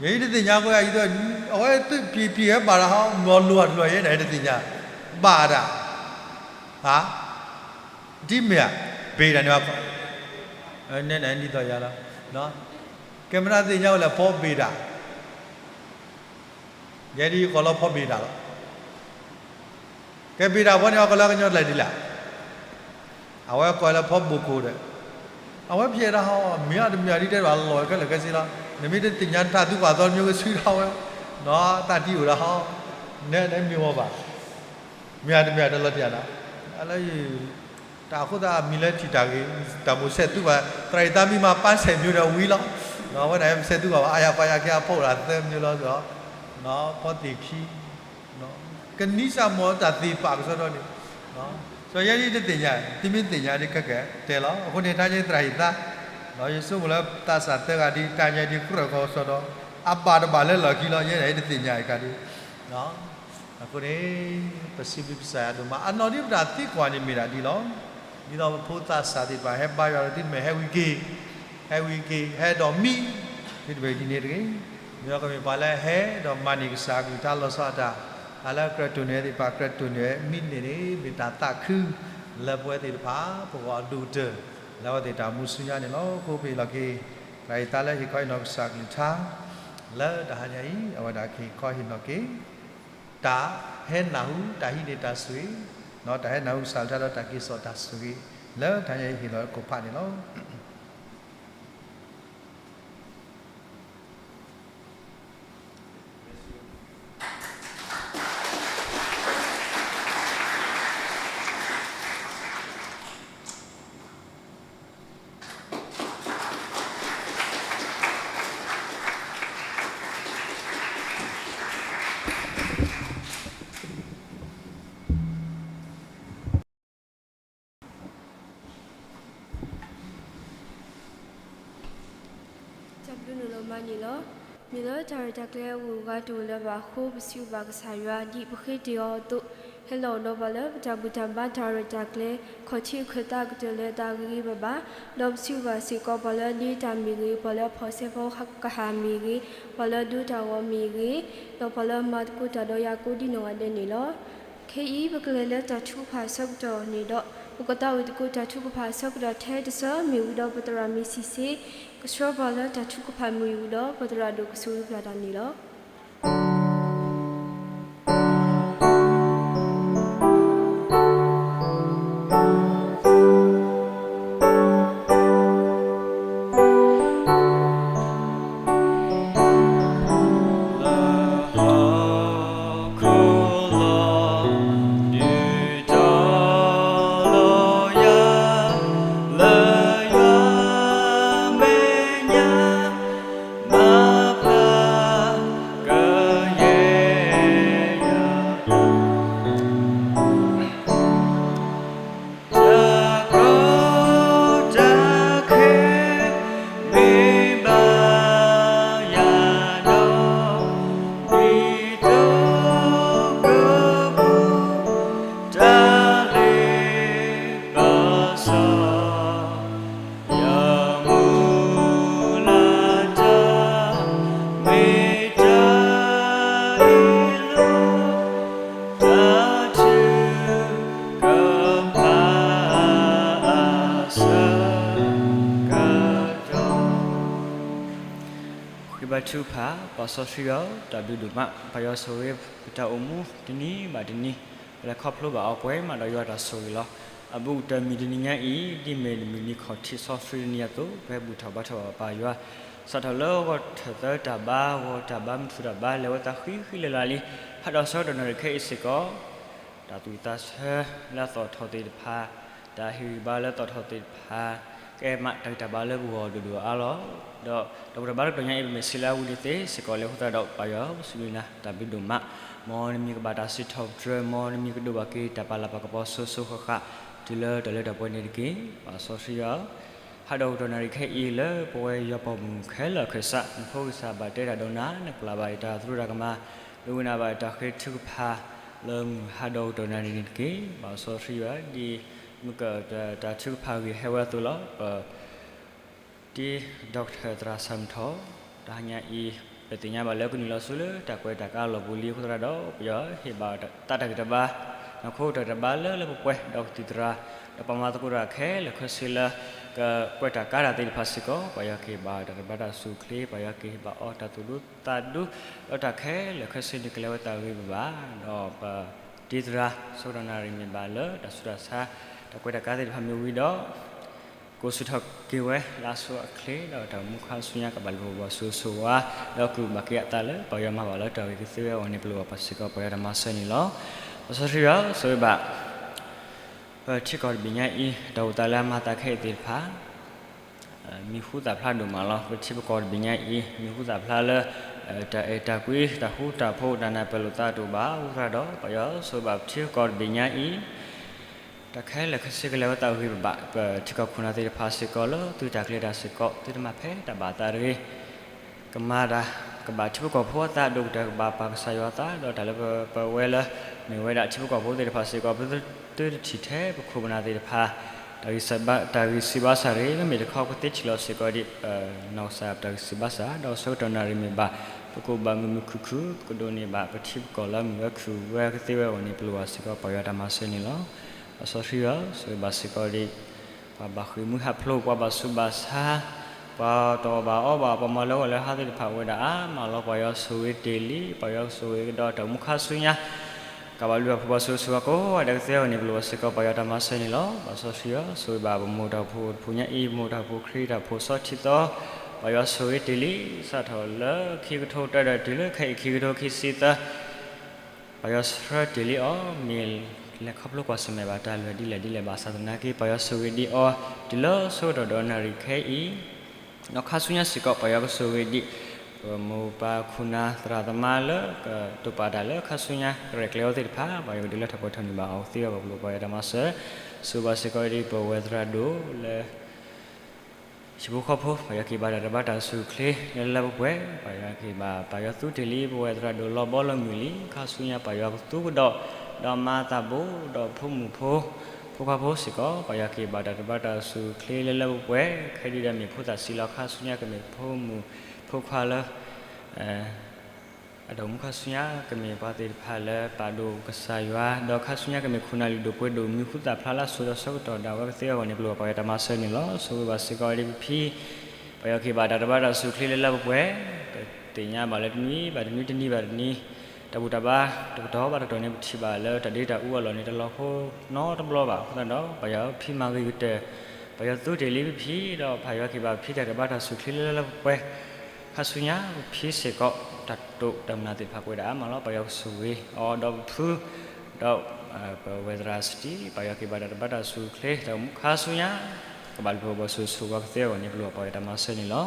ယဲယတသ့ၣ်ညါအဃိ အဝဲသ့ၣ်ဖံးဖံးဝဲဘၣ်တၢ်ဟီ မ့ၢ်အလိၤအတလိၤ ယဲဒၣ်ယတသ့ၣ်ညါ, ဘၣ်တၢ်, ဒ်မ့ၢ်ဧါ, ဘ့ၣ်တၢ်န့ၣ်အကိး, နဲနဒ်သိးယၤလီၤ, ကဲမနုၤသ့ၣ်ညါဝဲလဲၣ် ဖီဘ့ၣ်တၢ် ယဲဒ်ယကိးလၢဖီဘ့ၣ်တၢ်လီၤ. ကဲဘ့ၣ်တၢ်ဖီန့ၣ် အကိးလၢကညီကျိာ်ဒ်လဲၣ်, အဝဲကိးလၢဖီဘိၣ်ခိၣ်ဒီး, အဝဲဖျဲးတၢ်ဟီ မ့ၢ်အတမ့ၢ်အဒ်တဲဘၣ်လီၤခဲလၢာ်ခဲဆ့လီၤ. နမ့ၢ်တသ့ၣ်ညါတၢ်သူၣ်ပာ်သီတမံၤကဆှံထီၣ်ဝဲ, သးတံၢ်အိၣ်တၢ်ဟီ, နဲမ့ၢ်ဝဲဘၣ်, မ့ၢ်အတမ့ၢ်အတလီၤတံၢ်နၤ, အလၢ တၢ်အဃိသတးမံၤလၢထံၣ်တၢ်ဂ့ၤ, တၢ်မိၣ်ဆဲးသူဘၣ် သရၣ်အံၤသးမံမၤပၢဆဲးမံဒီးဝံၤလီၤ. အဝဲဒၣ်ပဆဲးသူဘၣ် အါယၤပှၤယၤကဲအဖီအိၣ်ဒၣ်သၢမံၤလီၤ, ဖီသ့ၣ်ခံ, ကနံၣ်စၢ်မီၢ်တၢ်သ့ၣ်ပာ်ကစီဒီန့ၣ်, စီၤယဲဒ်တသ့ၣ်ညါ, သုမ့ၢ်သ့ၣ်ညါဒ်ခဲကဲတဲလီၤ. အဃိန့ၣ် တၢ်ညါသရၣ်အံၤသး, ယဆိကမိၣ်လၢသးစၢ်သၢဂၤဒ်တၢ်ညါဒ်ကြၢးကီကစီဒီ, အဘၣ်တဘၣ်လၢလီၢ်ခံလီၤ ယဲဒၣ်ယတသ့ၣ်ညါအံၤကါဒ် အဃိန့ၣ် ပစံးဘျုးကစၢ်ယွၤဒိၣ်မး, အနီၢ်ဒ်ပတၢ်သံကွၢ်န့ၣ်မ့ၢ်ဒၣ်ဒ်လီၤ. ဒ်သိးပဖိသးစၢ်သ့ၣ်တဖၣ် ဟဲဘါယွၤဒီးသုမဲာ်ဟဲဝံၤက့ၤ, ဟဲဝံၤက့ၤ ဟဲဒီးမံ, သုတမ့ၢ်ဒ်န့ၣ်တဂ့ၤ. မ့ၢ်ကမ့ၢ်ပှၤလၢဟဲဒီးမၤန့ၢ်ကစၢ်အကလုၢ်ကထါလီၤဆီအတၢ်, အလၢကြၢးတိၢ်န့ၢ်သ့ၣ်တဖၣ် ကြၢးတိၢ်န့ၢ်မံန့ၣ်န့ၣ် မ့ၢ်တၢ်သးခု လၢပဝဲသ့ၣ်တဖၣ် ပဂီၢ်အဒိၣ်ကတၢၢ် လၢအဝဲသ့ၣ်တၢ်မူဆူညါန့ၣ်လီၤ. ဃိပဟ့ၣ်လီၤက့ၤ သရၣ်အံၤသးလၢဟ့ၣ်ခီဟ့ၣ်နီၤကစၢ်အကလုၢ်ကထါ လၢတဟါညါအံၤ အဝဲဒၣ်ကဟ့ၣ်ခီဟ့ၣ်နီၤက့ၤ တၢ်ဟဲနၢ်ဟူတၢ်ဟံးန့ၢ်တၢ်ဆိၣ်ဂ့ၤ, ဒီးတၢ်ဟဲနၢ်ဟူကစၢ်အကလုၢ်ကထါဒီးတၢ်က့ၤစိာ်တၢ်ဆိၣ်ဂ့ၤ လၢတဟါညါအံၤဟ့ၣ်လီၤကိးဖးန့ၣ်လီၤ. တၢ်ဘျုးနုာ်လီၤမးန့ၣ်လီၤ. မ့ၢ်လၢတၢ်ရဲၣ်တၢ်ကျဲၤအဂုၤအဂၤတအိၣ်လၢၤဘၣ်အဃိ ပစံးဘျုးဘၣ်ကစၢ်ယွၤ ဒ်ပဃ့တ့ၢ်အီၤအသိး, ဟဲလီၤအိၣ်ဒီးပှၤလၢပတၢ်ဘူၣ်တၢ်ဘါတၢ်ရဲၣ်တၢ်ကျဲၤ ခီၣ်ထံးခၢၣ်သးကတၢၢ်လၢတၢ်ဂ့ၤဂ့ၤဘၣ်ဘၣ်, ဒီးပစံးဘျုးဘၣ်စ့ၢ်ကီးပှၤလၢဒ့တၢ်မ့ၢ်ဂ့ၤ, ပှၤလၢဖီၣ်စဲဖီကဟၣ်မ့ၢ်ဂ့ၤ, ပှၤလၢဒိတၢ်ဂီၤမ့ၢ်ဂ့ၤ, ဒီးပှၤလၢမၤသကိးတၢ်ဒီးယၤကိးဒံနီၢ်ဂၤဒဲးန့ၣ်လီၤ. ခဲအံၤ ပကလဲၤလၢတၢ်ထုကဖၣ်အဆၢကတီၢ်န့ၣ်ဒီး ပကသးဝံၣ်သကိးတၢ်ထုကဖၣ်အဆၢကတီၢ်ထဲတဆၢ မ့ၢ်ဝံၤဒီးပသရၣ်မ့ၢ်စံးဆ့ ကဆှီပှၤလၢတၢ်ထုကဖၣ်မ့ၢ်ဝံၤဒီး ပသရၣ်ဒိၣ်ကစူၤပျၢ်တၢ်န့ၣ်လီၤ. ပထုကဖၣ်, ပၢ်စီဆှံယွၤ, တၢ်ဘျုးဒိၣ်မး, ပၢ်ယွၤဆိၣ်ဂ့ၤပတၢ်အိၣ်မူတနံၤဘၣ်တနံၤ, ပလဲၤခီဖျိဘၣ်အီၤပှဲၤမးဒီးယွၤတၢ်ဆိၣ်ဂ့ၤလီၤ. အဘူးကတၢၢ်မုၢ်တနံၤညါအံၤ ဒ်မ့ၢ်မုၢ်နံၤခီၣ်ထံးစီဆှံတနံၤအသိး ပဟဲဘူၣ်ထီၣ်ဘါထီၣ်ဘၣ်ပၢ်ယွၤ, စးထီၣ်လၢဂီၤထၢၣ်သၢတၢ်ဘါ, ဂီၤတၢ်ဘါ, မုၢ်ထူၣ်တၢ်ဘါ လဲၤဝဲသးဃံဃံလၤလၤလံ, ဖးဒီးဆၢကတီၢ်နၣ်ရံၣ်ခဲအံၤစ့ၢ်ကီး တၢ်သူၣ်ဝံၣ်သးဆၢလၢအသီၣ်ထီၣ်သ့ၣ်တဖၣ်, တၢ်ဟ့ၣ်ဂံၢ်ဘါလၢအသီၣ်ထီၣ်သ့ၣ်တဖၣ်, ကဲမးတၢ်ဂံၢ်တၢ်ဘါလၢပဂီၢ်ဒိၣ်ဒိၣ်အါအါလီၤ. ဒီးတၢ်ဘူၣ်တၢ်ဘါတကတီၢ်ညါအံၤ ပမ့ၢ်ဆံးလၢအဝံၤန့ၣ်သ့စ့ၢ်ကီးလၢအဃိသတးဒီး ပၢ်ယွၤပစံးဘျုးနၤ တၢ်ဘျုးဒိၣ်မး, မ်နမံၤကဘၣ်တၢ်စံးထီၣ်ပတြၢၤ, မ်နမံၤကဒိးဘၣ်က့ၤတၢ်ပာ်လၤပာ်ကပီၤစိၤစိၤဃၣ်ဃၣ် တုၤလၢတၢ်လၢတၢ်ပှဲၤန့ၣ်တက့ၢ်. ပၢ်စီဆှံယွၤ ဟးဒီးကတီၢ်နၣ်ရံၣ်ခဲအံၤလၢပဝဲယွၤပိာ်မုၣ်ခဲလၢာ်ခဲဆ့ နဖိကစၢ်ဘၣ်တဲတၢ်ဒီးနၤ, နကပျၢ်ဘၣ်ယတၢ်သရူးတၢ်ကမၣ်, ဒိကနၣ်ဘၣ်ယတၢ်ဃ့ထုကဖၣ် လၢမုၢ်ဟးဒီးကတီၢ်နၣ်ရံၣ်န့ၣ်တက့ၢ်. ပၢ်စီဆှံယွၤ ဒ်မုၢ်ကတၢၢ်တၢ်ထုကဖၣ်ဂ့ၢ်ဟဲဝဲအသိးလီၤ. ပ တံၤ ဒီကထၢၣ် သရၣ်စၢ်မုၢ်ထီၣ် တဟါညါအံၤ ပသ့ၣ်ညါဘၣ်လၢကနုာ်လီၤဆူလၢတၢ်ကွဲးတၢ်ကါလီၢ်ပူၤလံအဃိသတးဒီး ပယီၤဟ့ၣ်ဘၣ်တၢ်တၢ်ဂံၢ်တၢ်ဘါ နီၢ်ခိတၢ်တဘါလၢလၢပှဲၤပှဲၤ ဒီးကသံၣ်သရၣ် ဒီးပှၤမၤသကိးတၢ်ခဲလၢာ်ခဲဆ့လၢ ကကွဲးတၢ်ကါတၢ်သ့ၣ်တဖၣ်စ့ၢ်ကီး ပယီၤကဟ့ၣ်ဘၣ်တၢ်တဘါတၢ်ဆူၣ်ချ့ ပယီၤကဟ့ၣ်ဘၣ်အီၤတၢ်သူၣ်ဒူသးဒူ ဒီးတၢ်ခဲလၢာ်ခဲဆ့န့ၣ်ကလဲၤဝဲသးဂ့ၤဘၣ်ဘၣ် ဒီးပတံၤသရၣ် ဆၢကတီၢ်နၣ်ရံၣ်မ့ၢ်ဘၣ်လၢတၢ်ဆူးတၢ်ဆါ တၢ်ကွဲးတၢ်ကါသ့ၣ်တဖၣ်မ့ၢ်ဝံၤဒီး ကိးဆူၣ်ထီၣ်က့ၤဝဲလၢအဆိအချ့ ဒီးတၢ်မူခါဆူညါကဘၣ်လိာ်ဘၣ်ဆိၣ်ဂ့ၤဆိၣ်ဝါ ဒီးကဘၣ်က့ၤအသးလၢပယီၤမၤဘၣ်လၢတၢ်ဂ့ၤကသ့ဝဲအဂီၢ်န့ၣ် ပလိၣ်ဘၣ်ပှၤစ့ၢ်ကီး ပယီၤတၢ်မၤစၢၤန့ၣ်လီၤ. ပစီဆှံယွၤဆိၣ်ဂ့ၤဘၣ် ပထံကီၢ်တဘ့ၣ်ညါအံၤ တၢ်အိၣ်သးလၢအမၤသးခဲအံၤသ့ၣ်တဖၣ် မံၤဟူသၣ်ဖျါဒိၣ်မးလီၤ. ပထံပကီၢ်တဘ့ၣ်ညါအံၤ မံၤဟူသၣ်ဖျါလၢ တၢ်အဲၣ်တၢ်ကွံ တၢ်ဃူတၢ်ဖိး တၢ်နၢ်ပၢၢ်လိာ်သးတအိၣ်ဘၣ်အဃိသတးဒီး ပယီၤဆိၣ်ဂ့ၤဘၣ်ပထံပကီၢ်တဘ့ၣ်ညါအံၤ တၢ်ခဲလၢာ်ခဲဆ့ကလဲၤဝဲသးဂ့ၤဘၣ်ဘၣ် ပထံကီၢ်ခိၣ်နၢ်သ့ၣ်တဖၣ်စ့ၢ်ကီးလၢသုတၢ်ကျဲၤတၢ်စ့ၢ်ကီး သုတမၤဖဲတၢ်ဘၣ်အသးတဂ့ၤ ကမၤတၢ် ကဘၣ်ထံဖိကီၢ်ဖိအသး ဒိၣ်ကတၢၢ်ကဘၣ်ပၢ်ကစၢ်ယွၤအသး ဒီးတၢ်လၢပဝဲလၢ မ့ၢ်ဝဲဒၣ်ထံဖိကီၢ်ဖိသ့ၣ်တဖၣ်စ့ၢ်ကီး ပသုတထံၣ်ထဲပခိၣ်ပနၢ်သ့ၣ်တဖၣ် တၢ်ဂံၢ်စၢ်ဘါ တၢ်ဂံၢ်စၢ်ဘါစၢ်တဂ့ၤ မ့မ့ၢ်တခီပသ့ထံၣ်လီၤစ့ၢ်ကီးဒ် နီၢ်ကစၢ်တၢ်ဂံၢ်စၢ်ဘါစၢ် ဒီးဆၢကတီၢ်နၣ်ရံၣ်မ့ၢ်ဘၣ် ပကအိၣ်ဘၣ်မုာ်မုာ်ခုၣ်ခုၣ် ပကဒိးန့ၢ်ဘၣ်ပထံပကီၢ်လၢမုာ်ဝဲခုၣ်ဝဲကသ့ဝဲအဂီၢ်န့ၣ် ပလိၣ်ဘၣ်စ့ၢ်ကီးပယီၤတၢ်မၤစၢၤန့ၣ်လီၤ. ပစီဆှံယွၤဆိၣ်ဂ့ၤဘၣ်စ့ၢ်ကီးဒ် ပှၤဘၣ်ဃ့ၢ်မှံဟးဖျိး ပှၤဘၣ်ဆူးဘၣ်ဆါ ပှၤတအီၣ်ဘၣ်အီဘၣ် ပှၤမၤလၢဂီၢ်လၢဟါသ့ၣ်တဖၣ်အိၣ်ဝဲဒၣ်အါမးလီၤ. ပယီၤဆိၣ်ဂ့ၤတ့ၢ်လံ ပယီၤဆိၣ်ဂ့ၤကဒီးတၢ်မူခါဆူညါ ကဘၣ်ဘျုးဘၣ်ဖှိၣ်ဘၣ်ဆိၣ်ဂ့ၤဆိၣ်ဝါကိးဂၤဒဲးကသ့အဂီၢ်န့ၣ် ပလိၣ်ဘၣ်စ့ၢ်ကီးပယီၤတၢ်မၤစၢၤန့ၣ်လီၤ. ပစီဆှံယွၤဆိၣ်ဂ့ၤဘၣ်ပမိၢ်တၢ်ဖိတဖိညါအံၤ ပမိၢ်တၢ်ဖိခရံာ်တၢ်ဖိစီထံသီ ပယီၤဆိၣ်ဂ့ၤတ့ၢ်လံ စးထီၣ်လၢခံကထိတၢဒီးတုၤလၢခဲအံၤခံကထိခံဆံသၢ ပယီၤဆှၢတ့ၢ်လံအီၤ မ့ၢ်လဲၤခီဖျိကွၢ်ဆၢၣ်မဲာ်ဘၣ်တၢ်လၢာ်ဒ်လဲၣ်ဒ်လဲၣ်ဘၣ်ဆၣ်သနာ်က့ ပယီၤဆိၣ်ဂ့ၤဒံးအီၤ တုၤလၢဆၢကတီၢ်ဒီးနၣ်ရံၣ်ခဲအံၤ နီၢ်ခါဆူညါစ့ၢ်ကီး ပယီၤကဆိၣ်ဂ့ၤဒံး ပမိၢ်ပၢ်ခိၣ်နၢ်သရၣ်သမါလၢကတိာ်ပာ်တၢ်လၢခါဆူညါ ကရဲၣ်ကျဲၤအီၤသ့ၣ်တဖၣ် ပယီၤကဒုးလၢထီၣ်ပှဲၤထီၣ်န့ၢ်ဘၣ်အီၤသ့အဂီၢ် ပလိၣ်ပယီၤတၢ်မၤစၢၤ ဆိၣ်ဂ့ၤဘၣ်စ့ၢ်ကီးဒံးပဝဲသရၣ်ဒိၣ်လၢ ဟံၣ်ဖိဃီဖိ ပယီၤက့ၤဘၣ်တၢ်တဘါတၢ်ဆူၣ်ချ့လၢလၢပှဲၤပှဲၤ ပယီၤက့ၤဘၣ် ပယီၤသူတ့ၢ်လံ ပဝဲသရၣ်ဒိၣ်လီၤဘီလီၤမုၢ်လံ ခါဆူညါပယီၤကသူကဒီး ဒီးမၤသးဘိ ဒီးဖိမုၣ်ဖိ ဖိခွါဖိစ့ၢ်ကီး ပယီၤက့ၤဘၣ်တၢ်တဘါတၢ်ဆူၣ်ချ့လၢလၢပှဲၤပှဲၤ ခဲဒုးဒီးမ့ၢ်ဖိသၣ်ဆံးလီၤ ခါဆူညါကမ့ၢ်ဖိမုၣ်ဖိခွါလၢ အတၢ်အိၣ်မူခါဆူညါ ကမ့ၢ်ပှၤသ့ၣ်တဖၣ်လၢပာ်ဒိၣ်ကစၢ်ယွၤ ဒီးခါဆူညါကမ့ၢ်ခိၣ်နၢ်လုၢ်ဒိၣ်ပှ့ၤဒိၣ် မံၤဟူသၣ်ဖျါလၢအစိၤဒီးဆၢကတီၢ်ဒၣ်ဝဲကသ့အဂီၢ်န့ၣ် ပလိၣ်ဘၣ်ပယီၤတၢ်မၤစၢၤန့ၣ်လီၤ. ဆိၣ်ဂ့ၤဘၣ်စ့ၢ်ကီးဒံးပဖံ ပယီၤက့ၤဘၣ်တၢ်တဘါတၢ်ဆူၣ်ချ့လၢလၢပှဲၤပှဲၤ ပသ့ၣ်ညါဘၣ်လၢတနွံဘၣ်တနွံ တနံၤဘၣ်တနံၤ တၢ်ဘူၣ်တၢ်ဘါတကတီၢ်ဘၣ်တကတီၢ်န့ၣ် ပထံၣ်ဘၣ်လၢတၢ်ဒ့တၢ်အူအလီၢ်န့ၣ် တလီၤဖိနီတဘျီဘၣ်အဃိသတးဒီး ပယီၤဖံမၤဂ့ၤကတၢၢ် ပယီၤသူတ့ၢ်လံပဖံ ဒီးပယီၤက့ၤဘၣ်ပဖံတၢ်တဘါတၢ်ဆူၣ်ချ့လၢလၢပှဲၤပှဲၤ ခါဆူညါပဖံစ့ၢ်ကီး တၢ်တိာ်တၢ်မုၢ်လၢ်သ့ၣ်တဖၣ်ပဝဲဒၣ်အါမးလီၤ. ပယီၤကဆိၣ်ဂ့ၤအီၤဒီးပဖု ဒီးပဝဲသရၣ်စတံ ပယီၤက့ၤဘၣ်တၢ်တဘါတၢ်ဆူၣ်ချ့ တၢ်အိၣ်မူခါဆူညါ ကဘၣ်လူၤပိာ်ဘၣ်ဆိၣ်ဂ့ၤဆိၣ်ဝါကသ့အဂီၢ်န့ၣ် ပလိၣ်ဘၣ်ပယီၤတၢ်မၤစၢၤန့ၣ်လီၤ.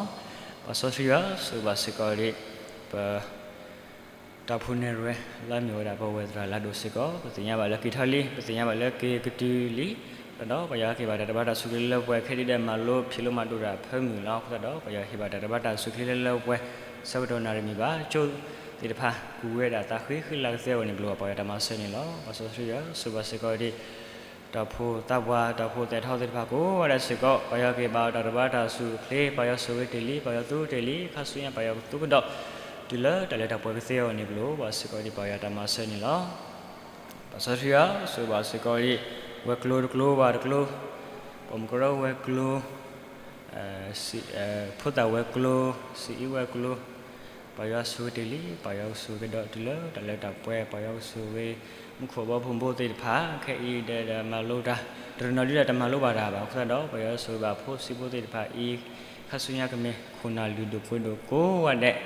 ပှၤစီဆှံယွၤဆိၣ်ဂ့ၤဘၣ်စ့ၢ်ကီးဒံး ပ တၢ်ဖိနဲၣ်ရွဲၣ် လၢအမ့ၢ်ဝဲဒၣ်ပဝဲသရၣ်လၢအဒိၣ်စ့ၢ်ကီး ပသ့ၣ်ညါဘၣ်လၢက့ၤထီၣ်လံ ပသ့ၣ်ညါဘၣ်လၢက့ၤကတုၤလံ ဒီးပယီၤက့ၤဘၣ်တၢ်တဘါတၢ်ဆူၣ်ချ့လၢလၢပှဲၤပှဲၤ ခဲဒုးဒီးမၤလိဖံးလိမၤဒိးတၢ်ဖၢမုၢ်လီၤ. အဃိသတးဒီး ပယီၤဟ့ၣ်ဘၣ်တၢ်တဘါတၢ်ဆူၣ်ချ့လၢလၢပှဲၤပှဲၤ ဆၢကတီၢ်နၣ်ရံၣ်မ့ၢ်ဘၣ် ကၠိသ့ၣ်တဖၣ် ကူၣ်ဝဲဒၣ်သးဃံဃံလၤကသ့အဂီၢ်န့ၣ် ပလိၣ်ဘၣ်ပယီၤတၢ်မၤစၢၤန့ၣ်လီၤ. ပှၤစီဆှံယွၤဆိၣ်ဂ့ၤဘၣ်စ့ၢ်ကီးဒံး တၢ်အိၣ်ဖှိၣ်သးပှၢ် တၢ်အိၣ်ဖှိၣ်သဲးထီၣ်သ့ၣ်တဖၣ်ကိးဂၤဒဲးစ့ၢ်ကီး ပယီၤက့ၤဘၣ်တၢ်တဘါတၢ်ဆူၣ်ချ့ ပယီၤဆိၣ်ဂ့ၤတ့ၢ်လံ ပယီၤသူတ့ၢ်လံ ခါဆူညါပယီၤကသူကဒီး တုၤလၢတၢ်လၢတၢ်ပှဲၤကသ့အဂီၢ်န့ၣ် ပလိၣ်ဘၣ်စ့ၢ်ကီးဒံးပယီၤတၢ်မၤစၢၤန့ၣ်လီၤ. ပှၤစီဆှံယွၤဆိၣ်ဂ့ၤဘၣ်စ့ၢ်ကီးဒံး ဝဲၤကျိၤတကျိၤဘၣ်တကျိၤ ပိာ်မုၣ်ကရၢဝဲၤကျိၤ ဖိသၣ်ဝဲၤကျိၤ စံးအံဝဲၤကျိၤ ပှၤ ပယီၤဆိၣ်ဂ့ၤတ့ၢ်လံ, ပယီၤကဆိၣ်ဂ့ၤကဒီးတုၤလၢတၢ်လၢတၢ်ပှဲၤ, ပယီၤကဆိၣ်ဂ့ၤ မူခိၣ်ဘီဖိမုၢ်ဖိသ့ၣ်တဖၣ် ခဲအံၤဒီးမၤလိတၢ် တနီၤဒုးဒီးတမၤလိဘၣ်တၢ်ဘၣ်အဃိသတးဒီး ပယီၤဆိၣ်ဂ့ၤဘၣ်ဖိဆံးဖိသ့ၣ်တဖၣ်အံၤ ခါဆူညါကမ့ၢ်ခိၣ်နၢ်လုၢ်ဒိၣ်ပှ့ၤဒိၣ်ကိးဂၤဒဲး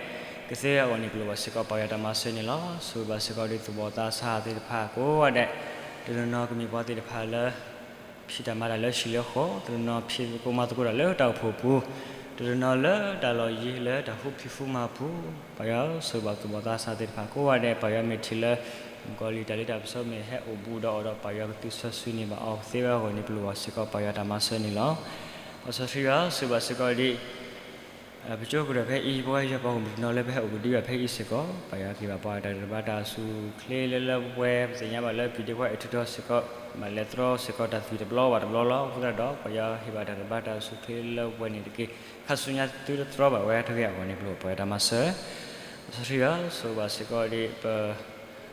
ကသ့အဂီၢ်န့ၣ် ပလိၣ်ဘၣ်စ့ၢ်ကီးပယီၤတၢ်မၤစၢၤန့ၣ်လီၤ. ဆိၣ်ဂ့ၤဘၣ်စ့ၢ်ကီးဒ်သဘီၣ်သးစၢ်သ့ၣ်တဖၣ်ကိးဂၤဒဲး, တနီၤနီၤကမ့ၢ်ပှၤသ့ၣ်တဖၣ်လၢ ဖံးတၢ်မၤတၢ်လၢဟံၣ်လၢဃီ, တနီၤနီၤဖံးသကိးမၤသကိးတၢ်လၢတၢ်အိၣ်ဖှိၣ်ပူၤ, တနီၤနီၤလၢတၢ်လီၢ်ယံၤလၢတၢ်ဃူဖံးဃူမၤပူၤ, ပယီၤဆိၣ်ဂ့ၤဘၣ်သဘီၣ်သးစၢ်သ့ၣ်တဖၣ်ကိးဂၤဒဲး, ပယီၤမ့ၢ်ထံၣ်လၢ မုၣ်ကီၤလံၢ်တၢ်လ့တၢ်ပစီမ့ၢ်ဟဲအိၣ်ဘူးဒီးအီၤဒီး ပယီၤကတုၤဆၢဆူန့ၢ်ဘၣ်အီၤကသ့ဝဲအဂီၢ်န့ၣ် ပလိၣ်ဘၣ်စ့ၢ်ကီးပယီၤတၢ်မၤစၢၤန့ၣ်လီၤ. ပှၤစီဆှံယွၤဆိၣ်ဂ့ၤဘၣ်စ့ၢ်ကီးဒ် ပကၠိကရၢၢ်ဖဲအံၤ ပဝဲယွၤပှၤဂီၢ်မုၢ်တနီၤလၢပဟဲအိၣ်ဘူးဒီးဖဲအံၤစ့ၢ်ကီး ပယီၤက့ၤဘၣ်ပှၤတၢ်တဘါတၢ်ဆူၣ်ချ့လၢလၢပှဲၤပှဲၤ ပသ့ၣ်ညါဘၣ်လၢ PDF ပှၤအဲၣ်ထူၣ်ထီၣ်စ့ၢ်ကီး ဘၣ်လဲၤတြီစ့ၢ်ကီးတၢ်သွံၣ်တဘျီဘၣ်တဘျီလီၤ. အဃိသတးဒီး ပယီၤဟ့ၣ်ဘၣ်တၢ်တဘါတၢ်ဆူၣ်ချ့လၢပှဲၤန့ၣ်တက့ၢ်. ခါဆူညါသုတတြီဘၣ်ဝဲတဂ့ၤအဂီၢ်န့ၣ် ပလိၣ်ပယီၤတၢ်မၤစၢၤ စီဆှံယွၤဆိၣ်ဂ့ၤဘၣ်စ့ၢ်ကီးဒ်ပ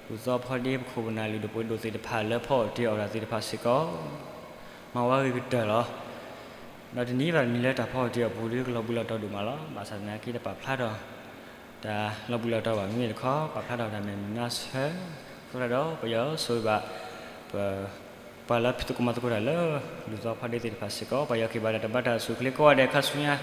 လူၢ်သီဖီဒ့ပခိၣ်ပနၢ်လုၢ်ဒိၣ်ပှ့ၤဒိၣ်သ့ၣ်တဖၣ်လၢဖီအီၣ်တ့ၢ်အီၣ်တၢ်သ့ၣ်တဖၣ်စ့ၢ်ကီး မၤဝဲဂ့ၤကတၢၢ်လီၤ. ဒီးတနံၤဘၣ်တနံၤလၢတၢ်ဖီအီၣ်တ့ၢ်အီၣ်ပူၤဒီးကလီၤဘှံးလီၤတီၤဒိၣ်မးလီၤ. ဘၣ်ဆၣ်သနာ်က့တပာ်ဖျါထီၣ် တၢ်လီၤဘှံးလီၤတီၤဘၣ် မ့မ့ၢ်တခီ ပာ်ဖျါထီၣ်တၢ်မဲာ်မုာ်နါဆၢ အဃိသတးဒီး ပယီၤဆိၣ်ဂ့ၤဘၣ် ပ ပှၤလၢဖံးသကိးမၤသကိးတၢ်လၢ လူၢ်သီဖီဒ့သ့ၣ်တဖၣ်စ့ၢ်ကီး ပယီၤက့ၤဘၣ်တၢ်တဘါတၢ်ဆူၣ်ချ့ကိးဂၤဒဲးခါဆူညါ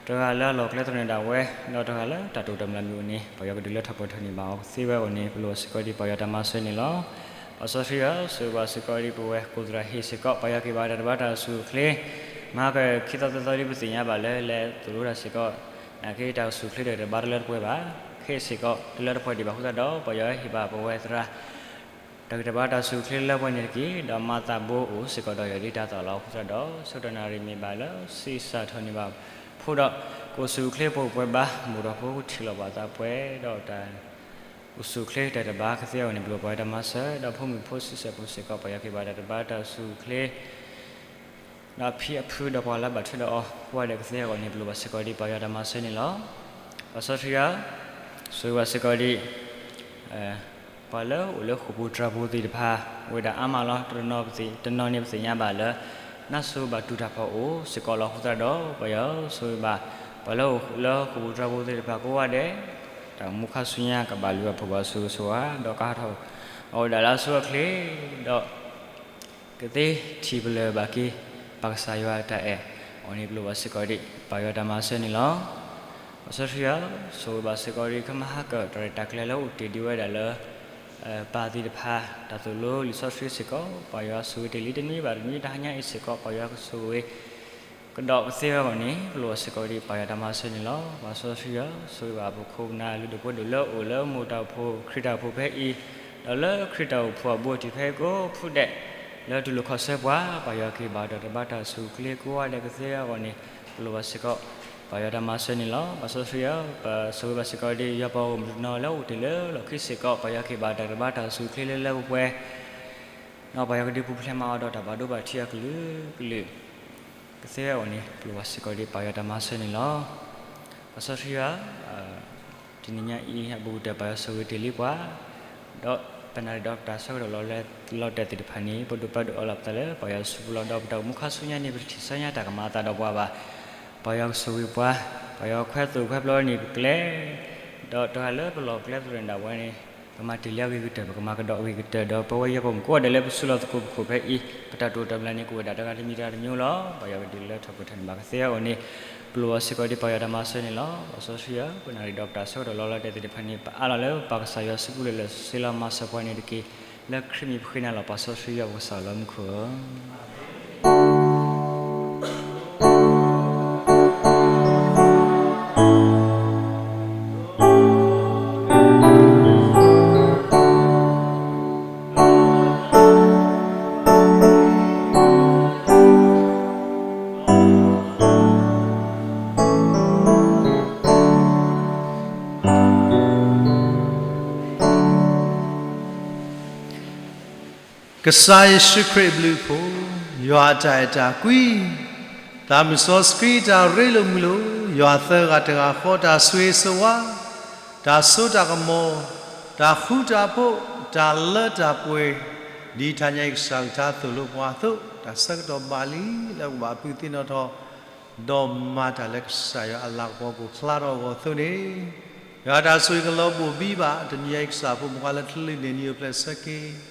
တဂၤလၢအလီၢ်ကျဲသနၢၣ်ဒၣ်ဝဲ ဒီးတဂၤလၢတၢ်တိာ်တၢ်မလၤမုၢ်အိၣ်န့ၣ် ပယီၤကဒုးလၢထီၣ်ပှဲၤထီၣ်န့ၢ်ဘၣ်အီၤကသ့ဝဲအဂီၢ်န့ၣ် ပလိၣ်ဘၣ်စ့ၢ်ကီးဒ်ပယီၤတၢ်မၤစၢၤန့ၣ်လီၤ. ပှၤစီဆှံယွၤဆိၣ်ဂ့ၤဘၣ်စ့ၢ်ကီးဒ်ပဝဲကိးသရၣ်ဟ့ၣ်စ့ၢ်ကီး ပယီၤက့ၤဘၣ်တၢ်တဘါတၢ်ဆူၣ်ချ့ မၤကခံသီသၢသီဒ်ပသ့ၣ်ညါဘၣ်လၢ လဲၤသိၣ်လိတၢ်စ့ၢ်ကီး နာ်က့တၢ်ဆူၣ်ချ့ဒီးတဘါတလၢတပှဲၤဘၣ် ခဲအံၤစ့ၢ်ကီးတလၢတပှဲၤဒံးဘၣ်အဃိသတးဒီး ပယီၤဟ့ၣ်ဘၣ်ပဝဲသရၣ် တၢ်ဂ့ၢ်တၢ်ဘါတၢ်ဆူၣ်ချ့လၢပှဲၤန့ၣ်တက့ၢ်. ဒီးမၤသးဘိအိၣ်စ့ၢ်ကီးဒီးယွၤဒ်တၢ်သိၣ်လီၤအဃိသတးဒီး ဆၢကတီၢ်နၣ်ရံၣ်မ့ၢ်ဘၣ်လၢ ဆံးစၢ်ထီၣ်န့ၢ်ဘၣ်ဖိဒီး ကိးဆူၣ်ချ့ပှဲၤပှဲၤဘါ မိၢ်ဒီးဖိကထံၣ်လိာ်ဘၣ်သးပှဲၤဒီးတၢ် အိၣ်ဆူၣ်ချ့တၢ်တဘါကသ့အဂီၢ်န့ၣ် ပလိၣ်ပှၤတၢ်မၤစၢၤ ဒီးဖိမုၣ်ဖိဆံးစၢ်ဖိစ့ၢ်ကီး ပယီၤက့ၤဘၣ်တၢ်တဘါတၢ်ဆူၣ်ချ့ ဒီးဖံအဖုဒီးပှၤလၢဘၣ်ထွဲဒီးအီၤ ကိးဂၤဒဲးကသ့အဂီၢ်န့ၣ် ပလိၣ်ဘၣ်စ့ၢ်ကီးဒ်ပယီၤတၢ်မၤစၢၤန့ၣ်လီၤ. ပှၤစီဆှံယွၤ ဆိၣ်ဂ့ၤဘၣ်စ့ၢ်ကီးဒ် ပှၤလၢအိၣ်လၢဃိာ်ပူၤတြၢၤပူၤသ့ၣ်တဖၣ် အိၣ်ဝဲဒၣ်အါမးလီၤ. တနီၤန့ၣ်ပသ့ၣ်ညါဘၣ်လၢ နါစိၤဘၣ်တူၢ်တၢ်ဖီၣ်အိၣ်စ့ၢ်ကီးလီၤ. အဃိသတးဒီး ပယီၤဆိၣ်ဂ့ၤဘၣ် ပှၤလၢအိၣ်လၢဃိာ်ပူၤတြၢၤပူၤသ့ၣ်တဖၣ်ကိးဂၤဒဲး တၢ်အိၣ်မူခါဆူညါကဘၣ်လုၢ်ဘၣ်ဖှိၣ်ဘၣ်ဆူၣ်ဆိၣ်ဂ့ၤ ဒီးကဟးထီၣ်အဝဲဒၣ်လၢအဆိအချ့ ဒီး ကသ့ထံၣ်ပလၢၢ်ဘၣ်က့ၤ ပၢ်ကစၢ်ယွၤအတၢ်အဲၣ်အဂီၢ်န့ၣ် ပလိၣ်ဘၣ်စ့ၢ်ကီးဒ် ပယီၤတၢ်မၤစၢၤန့ၣ်လီၤ. ပှၤစီဆှံယွၤ ဆိၣ်ဂ့ၤဘၣ်စ့ၢ်ကီးဒ် ကမၤဟါကၢၣ်တၢ်ရဲၣ်တၢ်ကျဲၤလၢအိၣ်တ့ၢ်ဒံးဝဲဒၣ်လၢ ပၢ်သ့ၣ်တဖၣ် တၢ်သိၣ်လိလံာ်စီဆှံစ့ၢ်ကီး ပယီၤဆိၣ်ဂ့ၤတ့ၢ်လံတနွံဘၣ်တနွံ တဟါညါအံၤစ့ၢ်ကီး ပယီၤကဆိၣ်ဂ့ၤ ကဒီးကသ့ဝဲအဂီၢ်န့ၣ် ပလိၣ်ဘၣ်စ့ၢ်ကီးဒ် ပယီၤတၢ်မၤစၢၤန့ၣ်လီၤ. ပှၤစီဆှံယွၤ ဆိၣ်ဂ့ၤဘၣ်ပခိၣ်ပနၢ်လုၢ်ဒိၣ်ပှ့ၤဒိၣ်လၢအိၣ်လၢမိၢ်တၢ်အိၣ်ဖှိၣ် ခရံာ်တၢ်အိၣ်ဖှိၣ်ဖဲအံၤ ဒီးလၢခရံာ်တၢ်အိၣ်ဖှိၣ်အဘူးအတံၢ်ဖဲအံၤကိးဖုဒဲး လၢတူၢ်လိာ်ခီၣ်ဆၢပှၤ ပယီၤက့ၤဘၣ်တၢ်တဘါတၢ်ဆူၣ်ချ့ကိးဂၤဒဲးကသ့အဂီၢ်န့ၣ် ပလိၣ်ဘၣ်စ့ၢ်ကီး ပယီၤတၢ်မၤစၢၤန့ၣ်လီၤ. ပှၤစီဆှံယွၤ ပဆိၣ်ဂ့ၤဘၣ်စ့ၢ်ကီးဒ် ယွၤပှၤဂီၢ်မုၢ်တနီၤလၢအိၣ်တ့ၢ်လၢလီၢ်ခံစ့ၢ်ကီး ပယီၤက့ၤဘၣ်တၢ်တဘါတၢ်ဆူၣ်ချ့လၢလၢပှဲၤပှဲၤ ဒီးပယီၤကဒုးပူၤဖျဲးမၤအီၤဒီးတၢ်ဘၣ်ဒိဘၣ်ထံးအကလုာ်ကလုာ် ကသ့ဝဲအဂီၢ်န့ၣ် ပလိၣ်ဘၣ်စ့ၢ်ကီးဒ် ပယီၤတၢ်မၤစၢၤန့ၣ်လီၤ. ပှၤစီဆှံယွၤ တနံၤညါအံၤ အဘူးကတၢၢ် ပယီၤဆိၣ်ဂ့ၤတ့ၢ်လံပှၤ ဒီးပနၣ်ရံၣ်ဒီးပတၢ်ဆၢကတီၢ်လီၤလးတၢ်သ့ၣ်တဖၣ်န့ၣ် ပဒိးပၢဒိးအီလီၤပသးလၢ ပယီၤစုပူၤလီၤ. ဒီးပတၢ်အိၣ်မူခါဆူညါန့ၣ် ပတထံၣ်ဆၢညါတၢ်ကမၤအသးဒီးပှၤဘၣ်. ပယီၤကဆိၣ်ဂ့ၤပှၤ, ပယီၤခွဲးသိၣ်ခွဲးပျီန့ၣ်ပကျဲ ဒီးတဂၤလၢပလီၢ်ကျဲသနၢၣ်ဒၣ်ဝဲန့ၣ် ပမၤတ့ၢ်လံအဂ့ၤကတၢၢ် ပကမၤကဒီးအဂ့ၤကတၢၢ် ဒီးပဝဲယဲၢ်ပမုၣ်ကိးဂၤဒဲးလၢပစုလီၢ်သကိးပခိၣ်ဖဲအံၤ ပတၢ်တိာ်တၢ်မလၤန့ၣ် ကအိၣ်ဝဲဒၣ်တဂၤတမံၤတဂၤတမံၤလီၤ. ပယီၤကဒုးလၢထီၣ်ပှဲၤထီၣ်န့ၢ်ဘၣ်ကသ့အဂီၢ်န့ၣ် ပလိၣ်ဘၣ်စ့ၢ်ကီးဒ် ပယီၤတၢ်မၤစၢၤန့ၣ်လီၤ. ပှၤစီဆှံယွၤ ပနၣ်ရံၣ်ဒီးပတၢ်ဆၢကတီၢ်လီၤလးတၢ်သ့ၣ်တဖၣ်န့ၣ် ပအးလီၤလၢပၢ်ကစၢ်ယွၤစုပူၤလၢာ်လၢာ် စ့လီၤမၤစၢၤပှၤန့ၣ်တက့ၢ်. လၢခရံာ်မံၤပဃ့နၤလီၤ ပှၤစီဆှံယွၤပကစၢ်လၢမူခိၣ်ဧၢ. ကစၢ်ယ့ၣ်ၡူးခရံာ်အဘျုးအဖှိၣ်, ယွၤအတၢ်အဲၣ်တၢ်ကွံ, သးမုၣ်စီဆှံတၢ်ရ့လိာ်မုာ်လိာ်, ယွၤသၢဂၤတဂၤဃီတၢ်ဆိၣ်ဂ့ၤဆိၣ်ဝါ, တၢ်စိတၢ်ကမီၤ, တၢ်ဃူတၢ်ဖိး, တၢ်လၢတၢ်ပှဲၤ, ဒ်တဟါညါအံၤကစၢ်ကထါသိၣ်လိပှၤအသိး, တၢ်ဆၢကတီၢ်ဘၣ်လံလၢပကဘၣ်အပုၢ်သ့ၣ်နီၣ်ထီၣ်, ဒီးမၤတၢ်လၢကစၢ်ယွၤအလၤကပီၤကအိၣ်ဖျါထီၣ်အဂီၢ်အသိးန့ၣ်, ယွၤတၢ်ဆိၣ်ဂ့ၤကလီၤဘိၣ်ဘံၣ်ဘၣ် တနံၤအံၤကစၢ်ဖိမုၣ်ခွါလၢချ့လံန့ၣ် နံၣ်အိၣ်ဖျဲၣ်ဆၢက့ၤ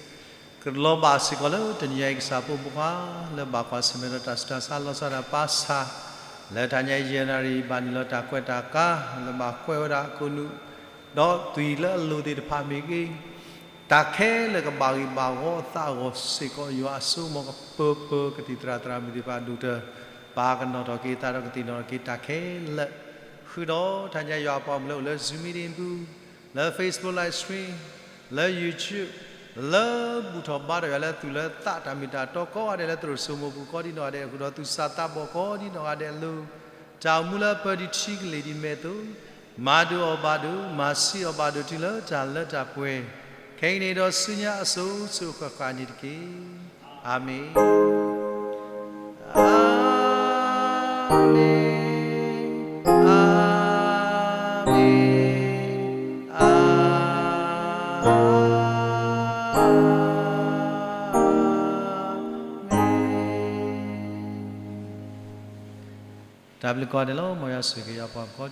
ကလီၤဘၣ်စ့ၢ်ကီးလၢတနံၤအံၤကစၢ်ဖိမုၣ်ခွါ လၢဘၣ်ကွၢ်ဆၢၣ်မဲာ်ဒီးတၢ်ဆူးတၢ်ဆါလီၤဆီဒၣ်ပာ်ဆၣ် လၢတနံၤအံၤယဲၢ်နၣ်ရံၣ် ဘၣ်နုာ်လီၤတၢ်ကွဲးတၢ်ကါ လၢဘၣ်ကွဲးဝဲဒၣ်ကိးနူာ် ဒီးသွံၣ်လၢအလိၤသ့ၣ်တဖၣ်မ့ၢ်ဂ့ၤ တၢ်ခဲလၢာ်ကဘၣ်ဂ့ၤဘၣ်ဂီၤအသးအဂီၢ်စ့ၢ်ကီး ယွၤအစိကမီၤကပၢၤပၢၤ ကသံၣ်သရၣ်သရၣ်မုၣ်သ့ၣ်တဖၣ်ဒိၣ်တၢ် ပာ်ကနီၤထီၣ်က့ၤသးဒီးကသ့ၣ်နီၣ်ထီၣ်က့ၤတၢ်ခဲလၢာ် ဃုာ်ဒီးတနံၤအံၤ ယွၤအပှၤကလုာ်လၢအိၣ်လၢ Zoom meeting ပူၤ လၢ Facebook live stream လၢ YouTube လၢဘူၣ်ထီၣ်ဘါထီၣ်ယွၤလၢသူၣ်လၢသးတၢ်မ့ၢ်တၢ်တီကိးဂၤဒဲးလၢသရိာ်စိမိၤပူၤကိးဒံနီၢ်ဂၤဒဲး ဃုာ်ဒီးသူၣ်စၢ်သးဘီၣ်ကိးဒံနီၢ်ဂၤဒဲးအလိၤ တၢ်အိၣ်မူလၢအပၢဒံးထံကလ့ၢ်ဒံးမဲာ်သိး မၤဒိၣ်အီၣ်ဘၣ်ဒိၣ် မၤဆံးအီၣ်ဘၣ်ဒိၣ်တုၤလၢတၢ်လၢတၢ်ပှဲၤ ခဲအံၤန့ၣ်ဒီးဆူညါအစိၤစိၤအဃၣ်ဃၣ်န့ၣ်တက့ၢ်. အၤမ့ၣ်, အၤမ့ၣ်, အၤမ့ၣ်, အၤမ့ၣ်. တၢ်ဘျုးကိးဂၤဒဲးလီၤ. မ်ယွၤဆိၣ်ဂ့ၤက့ၤယွၤအပှၤကိး